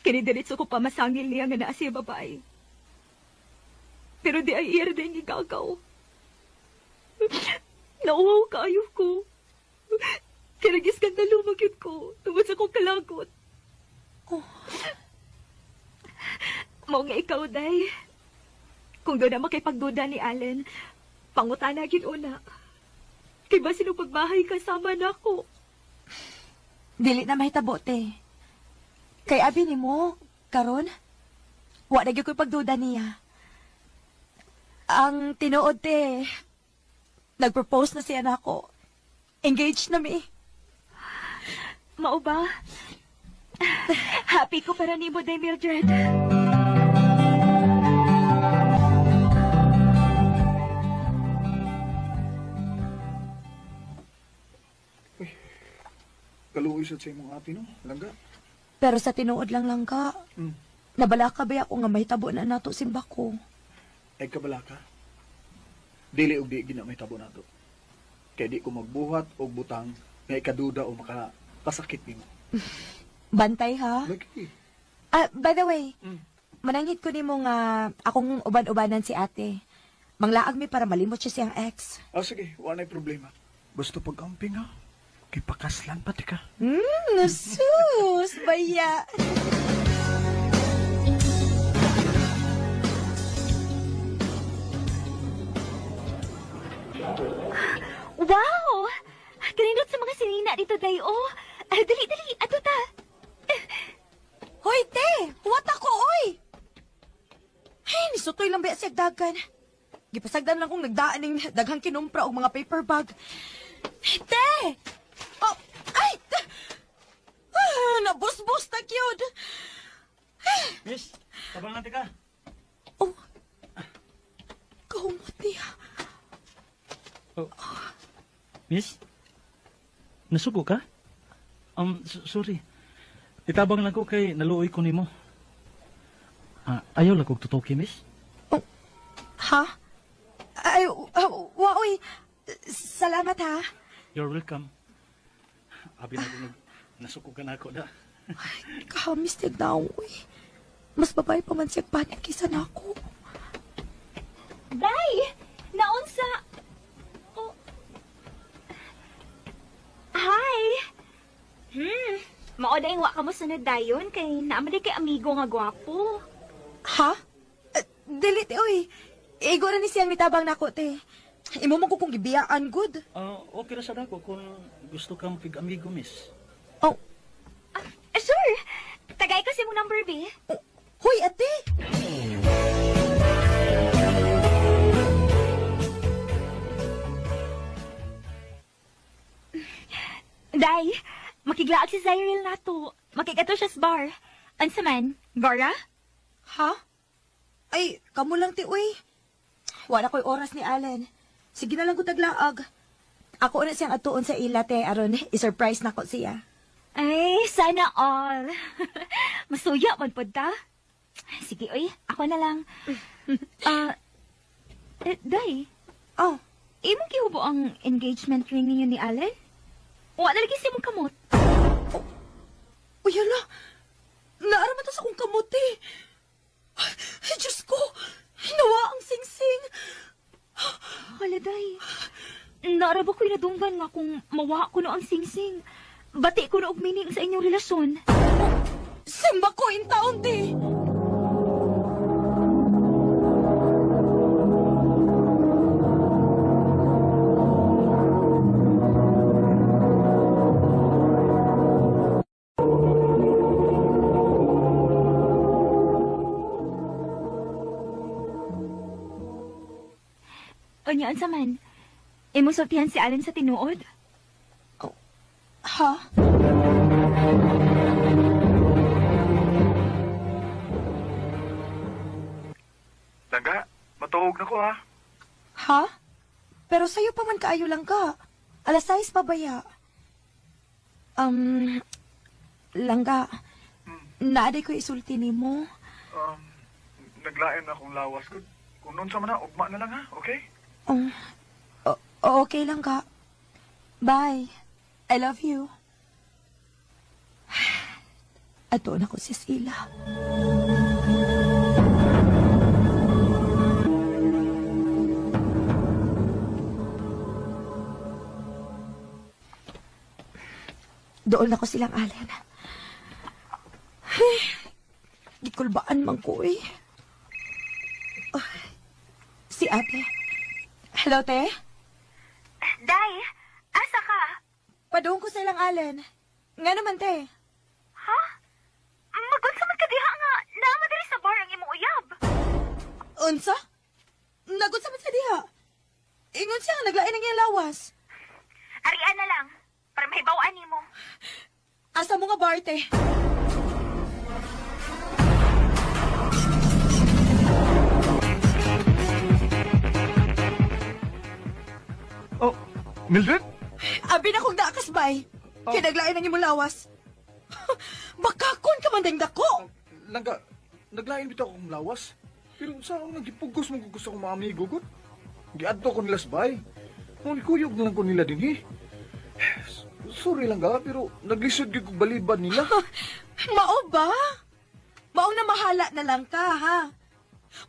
Kini diretso ko pa masangil niya nga naa siya babay. Pero di ay iya din gigagaw. Nauwaw kaayo ko. Kaya nag-iskandalo magyud ko tungod sa akong kalagot. Oh. Mao nga ikaw, day. Kung doon na makipagduda ni Allen, pangutana gyud una. Kay ba sino pagbahay kasama na ako? Dili na mahitabo, te. Kay abi nimo, karon, wa na gyud ko'y pagduda niya. Ang tinuod, te, nag-propose na siya nako. Engaged na mi. Mao ba? Happy ko para nimo, day, Mildred. Uy, kaluoy sad sa imong ate, no? Langga. Pero sa tinuod lang, langga. Nabala ka ba ako nga mahitabo na nato simba ko? Ay, kabala ka? Dili og di gina mahitabo nato. Kay di ko magbuhat og butang nga ikaduda o makapasakit nimo. Bantay, ha? Lagi. By the way, mananghit ko nimo nga akong uban-ubanan si ate. Manglaag mi para malimot siya siyang ex. Ah, sige, wala na'y problema. Basta pag-amping, ha? Kay pakaslan pati ka. Sus, baya. Wow! Kanindot sa mga sinina dito, day, oh. Dali, dali, ato ta. Hoy, te! Huwat ako, oy! Ay, nisutoy lang ba siya dagan? Gipasagdan lang kong nagdaan ning daghang kinumpra og mga paper bag. Te! Oh, ay! Ah, nabusbus na kyud. Miss, tabangan ka. Oh, kahumot niya. Oh. Miss, nasugo ka? Sorry. Itabang lang ko kay naluoy ko nimo. Ayaw lang kog tutuki, miss. Oh, ha? Ay, waoy. Salamat, ha? You're welcome. Abi na kung nasuko ka na ako, da. Ay, kahamis niya daw, uy. Mas babae pa man siya panit kaysa na ako. Day! Naunsa! Mao dahil wa ka mo sunod dayon kay naamali kay amigo nga gwapo. Ha? Dili, te, oy. Igo na ni siyang nitabang nako, te. Imo man ko kung gibiyaan, good. Okay ra sa dako kung gusto kang pig-amigo, miss. Oh. Sure. Tagay ko si mong number, be. Oh, hoy, ate! Day, makiglaag si Zyril nato. Makigato siya sa bar. Unsa man, Gora? Ha? Ay, kamo lang ti, uy. Wala ko'y oras ni Allen. Sige na lang ko taglaag. Ako na siyang atuon sa ila, te, aron i-surprise na ko siya. Ay, sana all. Masuya man pod ta. Sige, uy, ako na lang. Day. Oh. Imong gihubo ang engagement ring ninyo ni Allen? Wa na lagi siya mong kamot. Oh. Uy, hala. Naaraman to sa akong kamot, eh. Ay, Diyos ko! Nawa ang singsing! Hala, day. Naara ba ko'y nadunggan nga kung mawa ko no ang singsing? Bati ko na og meaning sa inyong relasyon. Oh, simba ko in taon, di! Unya, unsa man? Imong sultihan si Allen sa tinuod? Oh, ha? Langga, matuog na ko ha. Ha? Pero sayo pa man kaayo lang ka. Alas 6 pa baya. Langga, naaday ko isulti nimo. Naglain na akong lawas ko. Kung noon sa man na, ugma na lang ha, okay? Okay lang ka. Bye. I love you. Ato na ko si Sila. Doon ako silang Allen. Ay, gikulbaan man ko eh. Oh, si ate. Hello, te? Day, asa ka? Padoon ko silang Allen. Nga naman, te. Ha? Magunsa man ka diha nga. Naama diri sa bar ang imong uyab. Unsa? Nagunsa man sa diha. Ingon siya nga naglain ang iyang lawas. Arian na lang, para mahibaw-an nimo. Asa mo nga bar, te? Oh, Mildred? Abi na kong naakas, bay. Oh. Kaya naglain ang imong lawas. Bakakon ka man ding dako. Langga, naglain bitaw akong lawas. Pero sa akong nagipugos mo gusto akong mga amigo, gud. Giadto ko nila sa bay. Nung ikuyog na lang ko nila din, eh. Sorry lang ga, pero naglisod gyud kog balibad nila. Mao ba? Maong na mahala na lang ka, ha?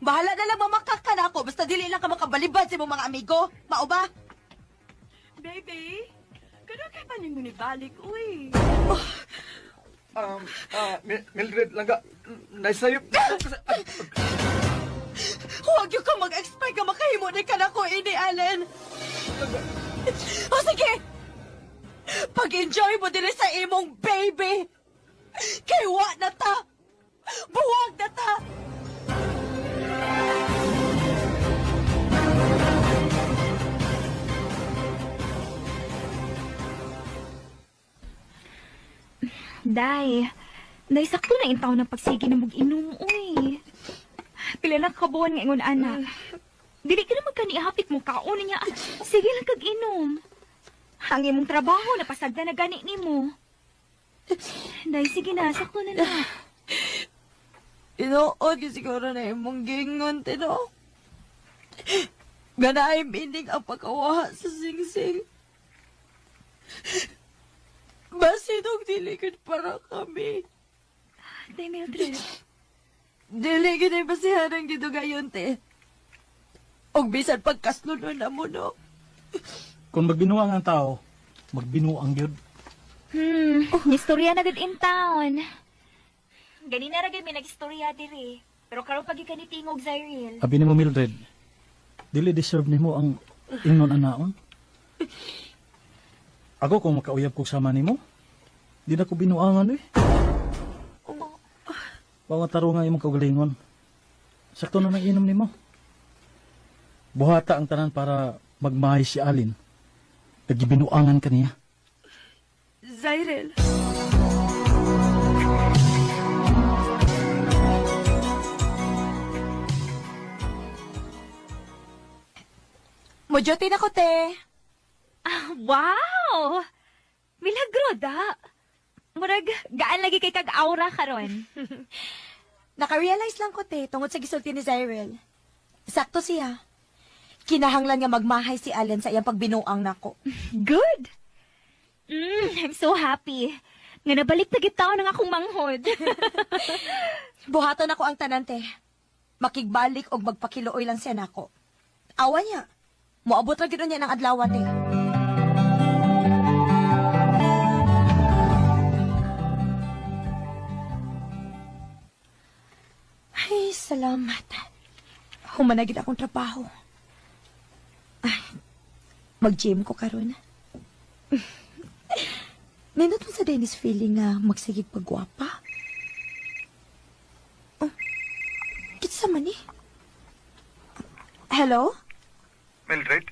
Bahala na lang mamakak ka na ako, basta dili lang ka makabalibad sa imong mga amigo. Mao ba? Baby, kano kay pa nimo nibalik, uy? Oh. Mildred, langga, naisayop. Huwag yun ka mag-expect nga makahimo ni ka na ko, ini, Allen. O sige! Pag-enjoy mo din sa imong baby! Kay wa na ta! Buwag na ta! Day, day, sakto na intaw ng pagsige na mag-inom, uy. Pila na kabuan nga ingon, anak. Dili ka na magkani-hapit mo kaon niya. Sige lang kag inom. Ang imong trabaho, napasagda na gani nimo. Day, sige na, sakto na na. Tinuod, siguro na imong gingon, tino. Gana ay meaning ang pagkawaha sa singsing. Basin og dili gud para kami. Day, Mildred. Dili gud ay basihan ang gidugayon, te. Og bisan pagkaslunon na mo, no? Kung magbinuang ang tao, magbinuang gyud. Istorya na gud in town. Ganina ra gyud may nagistorya diri. Pero karon pag ka ni tingog Zyril. Abi nimo Mildred. Dili deserve nimo ang ingnon anaon. Ako kung makauyab ko sama nimo, di na ko binuangan eh. Bawat taro nga imong kaugalingon. Sakto na nang inom nimo. Buhata ang tanan para magmahay si Alin. Nagibinuangan ka niya. Zyril. Mojote na ko, te. Ah, wow! Milagro da. Murag gaan lagi kay kag aura karon. Naka-realize lang ko, te, tungod sa gisulti ni Zyril. Sakto siya. Kinahanglan nga magmahay si Allen sa iyang pagbinuang nako. Good. I'm so happy. Nga nabalik na gid taon ang akong manghod. Buhaton ako ang tanan, te. Makigbalik og magpakiluoy lang siya nako. Awa niya. Moabot ra gyud niya ng adlaw, te. Ay, salamat. Humanagid akong trabaho. Ay, mag-gym ko karon. Nindot mo sa Dennis feeling nga magsigig pagwapa. Oh, kitsa man eh. Hello? Mildred?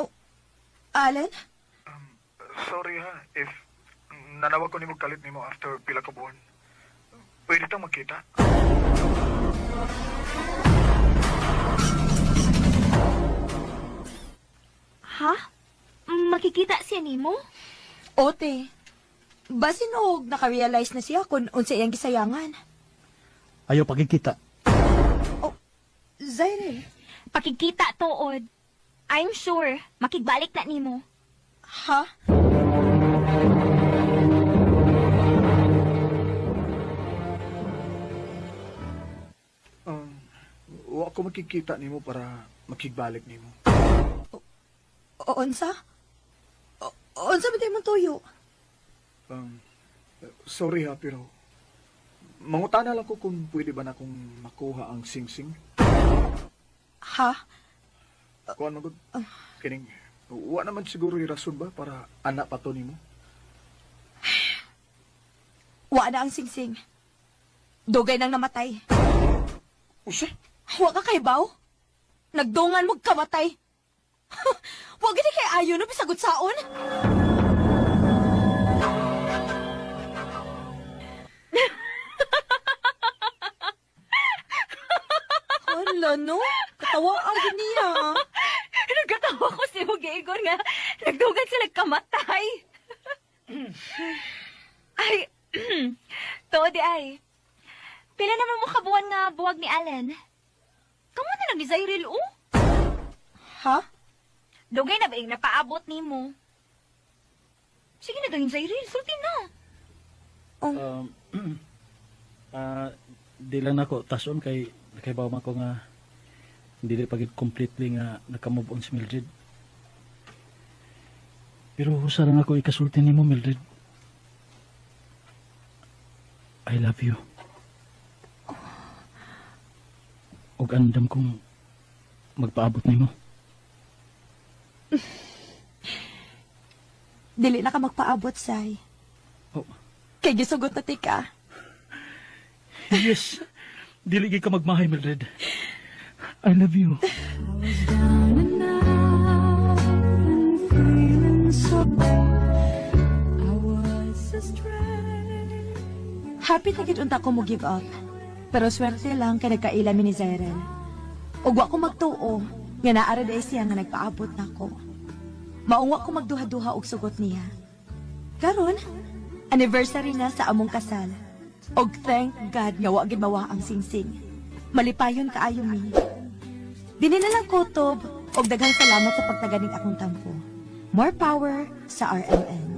Oh, Alan? Sorry ha, if nanawag ko nimo kalit nimo after pila ka buwan. Pwede tang magkita? Ha? Makikita siya nimo? Ote, basin og naka-realize na siya kung unsa iyang gisayangan. Ayaw pagkikita. Oh, Zyril. Pakikita tuod. I'm sure, makigbalik na nimo. Ha? Wa ko makikita nimo para makigbalik nimo. Unsa? Unsa ba tayo mong tuyo? Sorry ha, pero mangutana lang ko kung pwede ba na akong makuha ang sing-sing. Ha? Kuan magud. Kining, wa naman siguro yung rason ba para anak pa to nimo? Wa na ang sing-sing. Dugay nang namatay. Usa? Wa ka kay baw? Nagdungan mo kamatay. Wa gini kay ayo no bisagot saon. Hala no, katawa ang niya. Nagkatawa ko si Hugo Igor nga nagdugan sila kamatay. Ay, tuod di ay. Pila naman mo kabuan nga buwag ni Allen? Kamo na lang ni Zyril, oh. Ha? Dugay na ba yung napaabot nimo? Sige na gawin, Zyril. Sulti na. Oh. Di lang nako tason kay nakaibaw man ko nga dili pa gid completely nga naka-move on si Mildred. Pero usa lang ako ikasulti nimo, Mildred. I love you. Ug andam kong magpaabot nimo. Dili na ka magpaabot, Sai. Oh. Kay gisugot na tika. Yes. Dili gid ka magmahay, Mildred. I love you. I was down and out and feeling so I was astray. Happy na gid unta ko mo give up. Pero swerte lang kay nagkaila mi ni Zyril. Ug wa ko magtuo nga naa ra diay siya nga nagpaabot nako. Maungwa ko magduha-duha og sugot niya. Karon, anniversary na sa among kasal. Og thank God nga wa gid mawa ang singsing. Malipayon kaayo mi. Dini na lang kutob og daghang salamat sa pagtaganing akong tampo. More power sa RMN.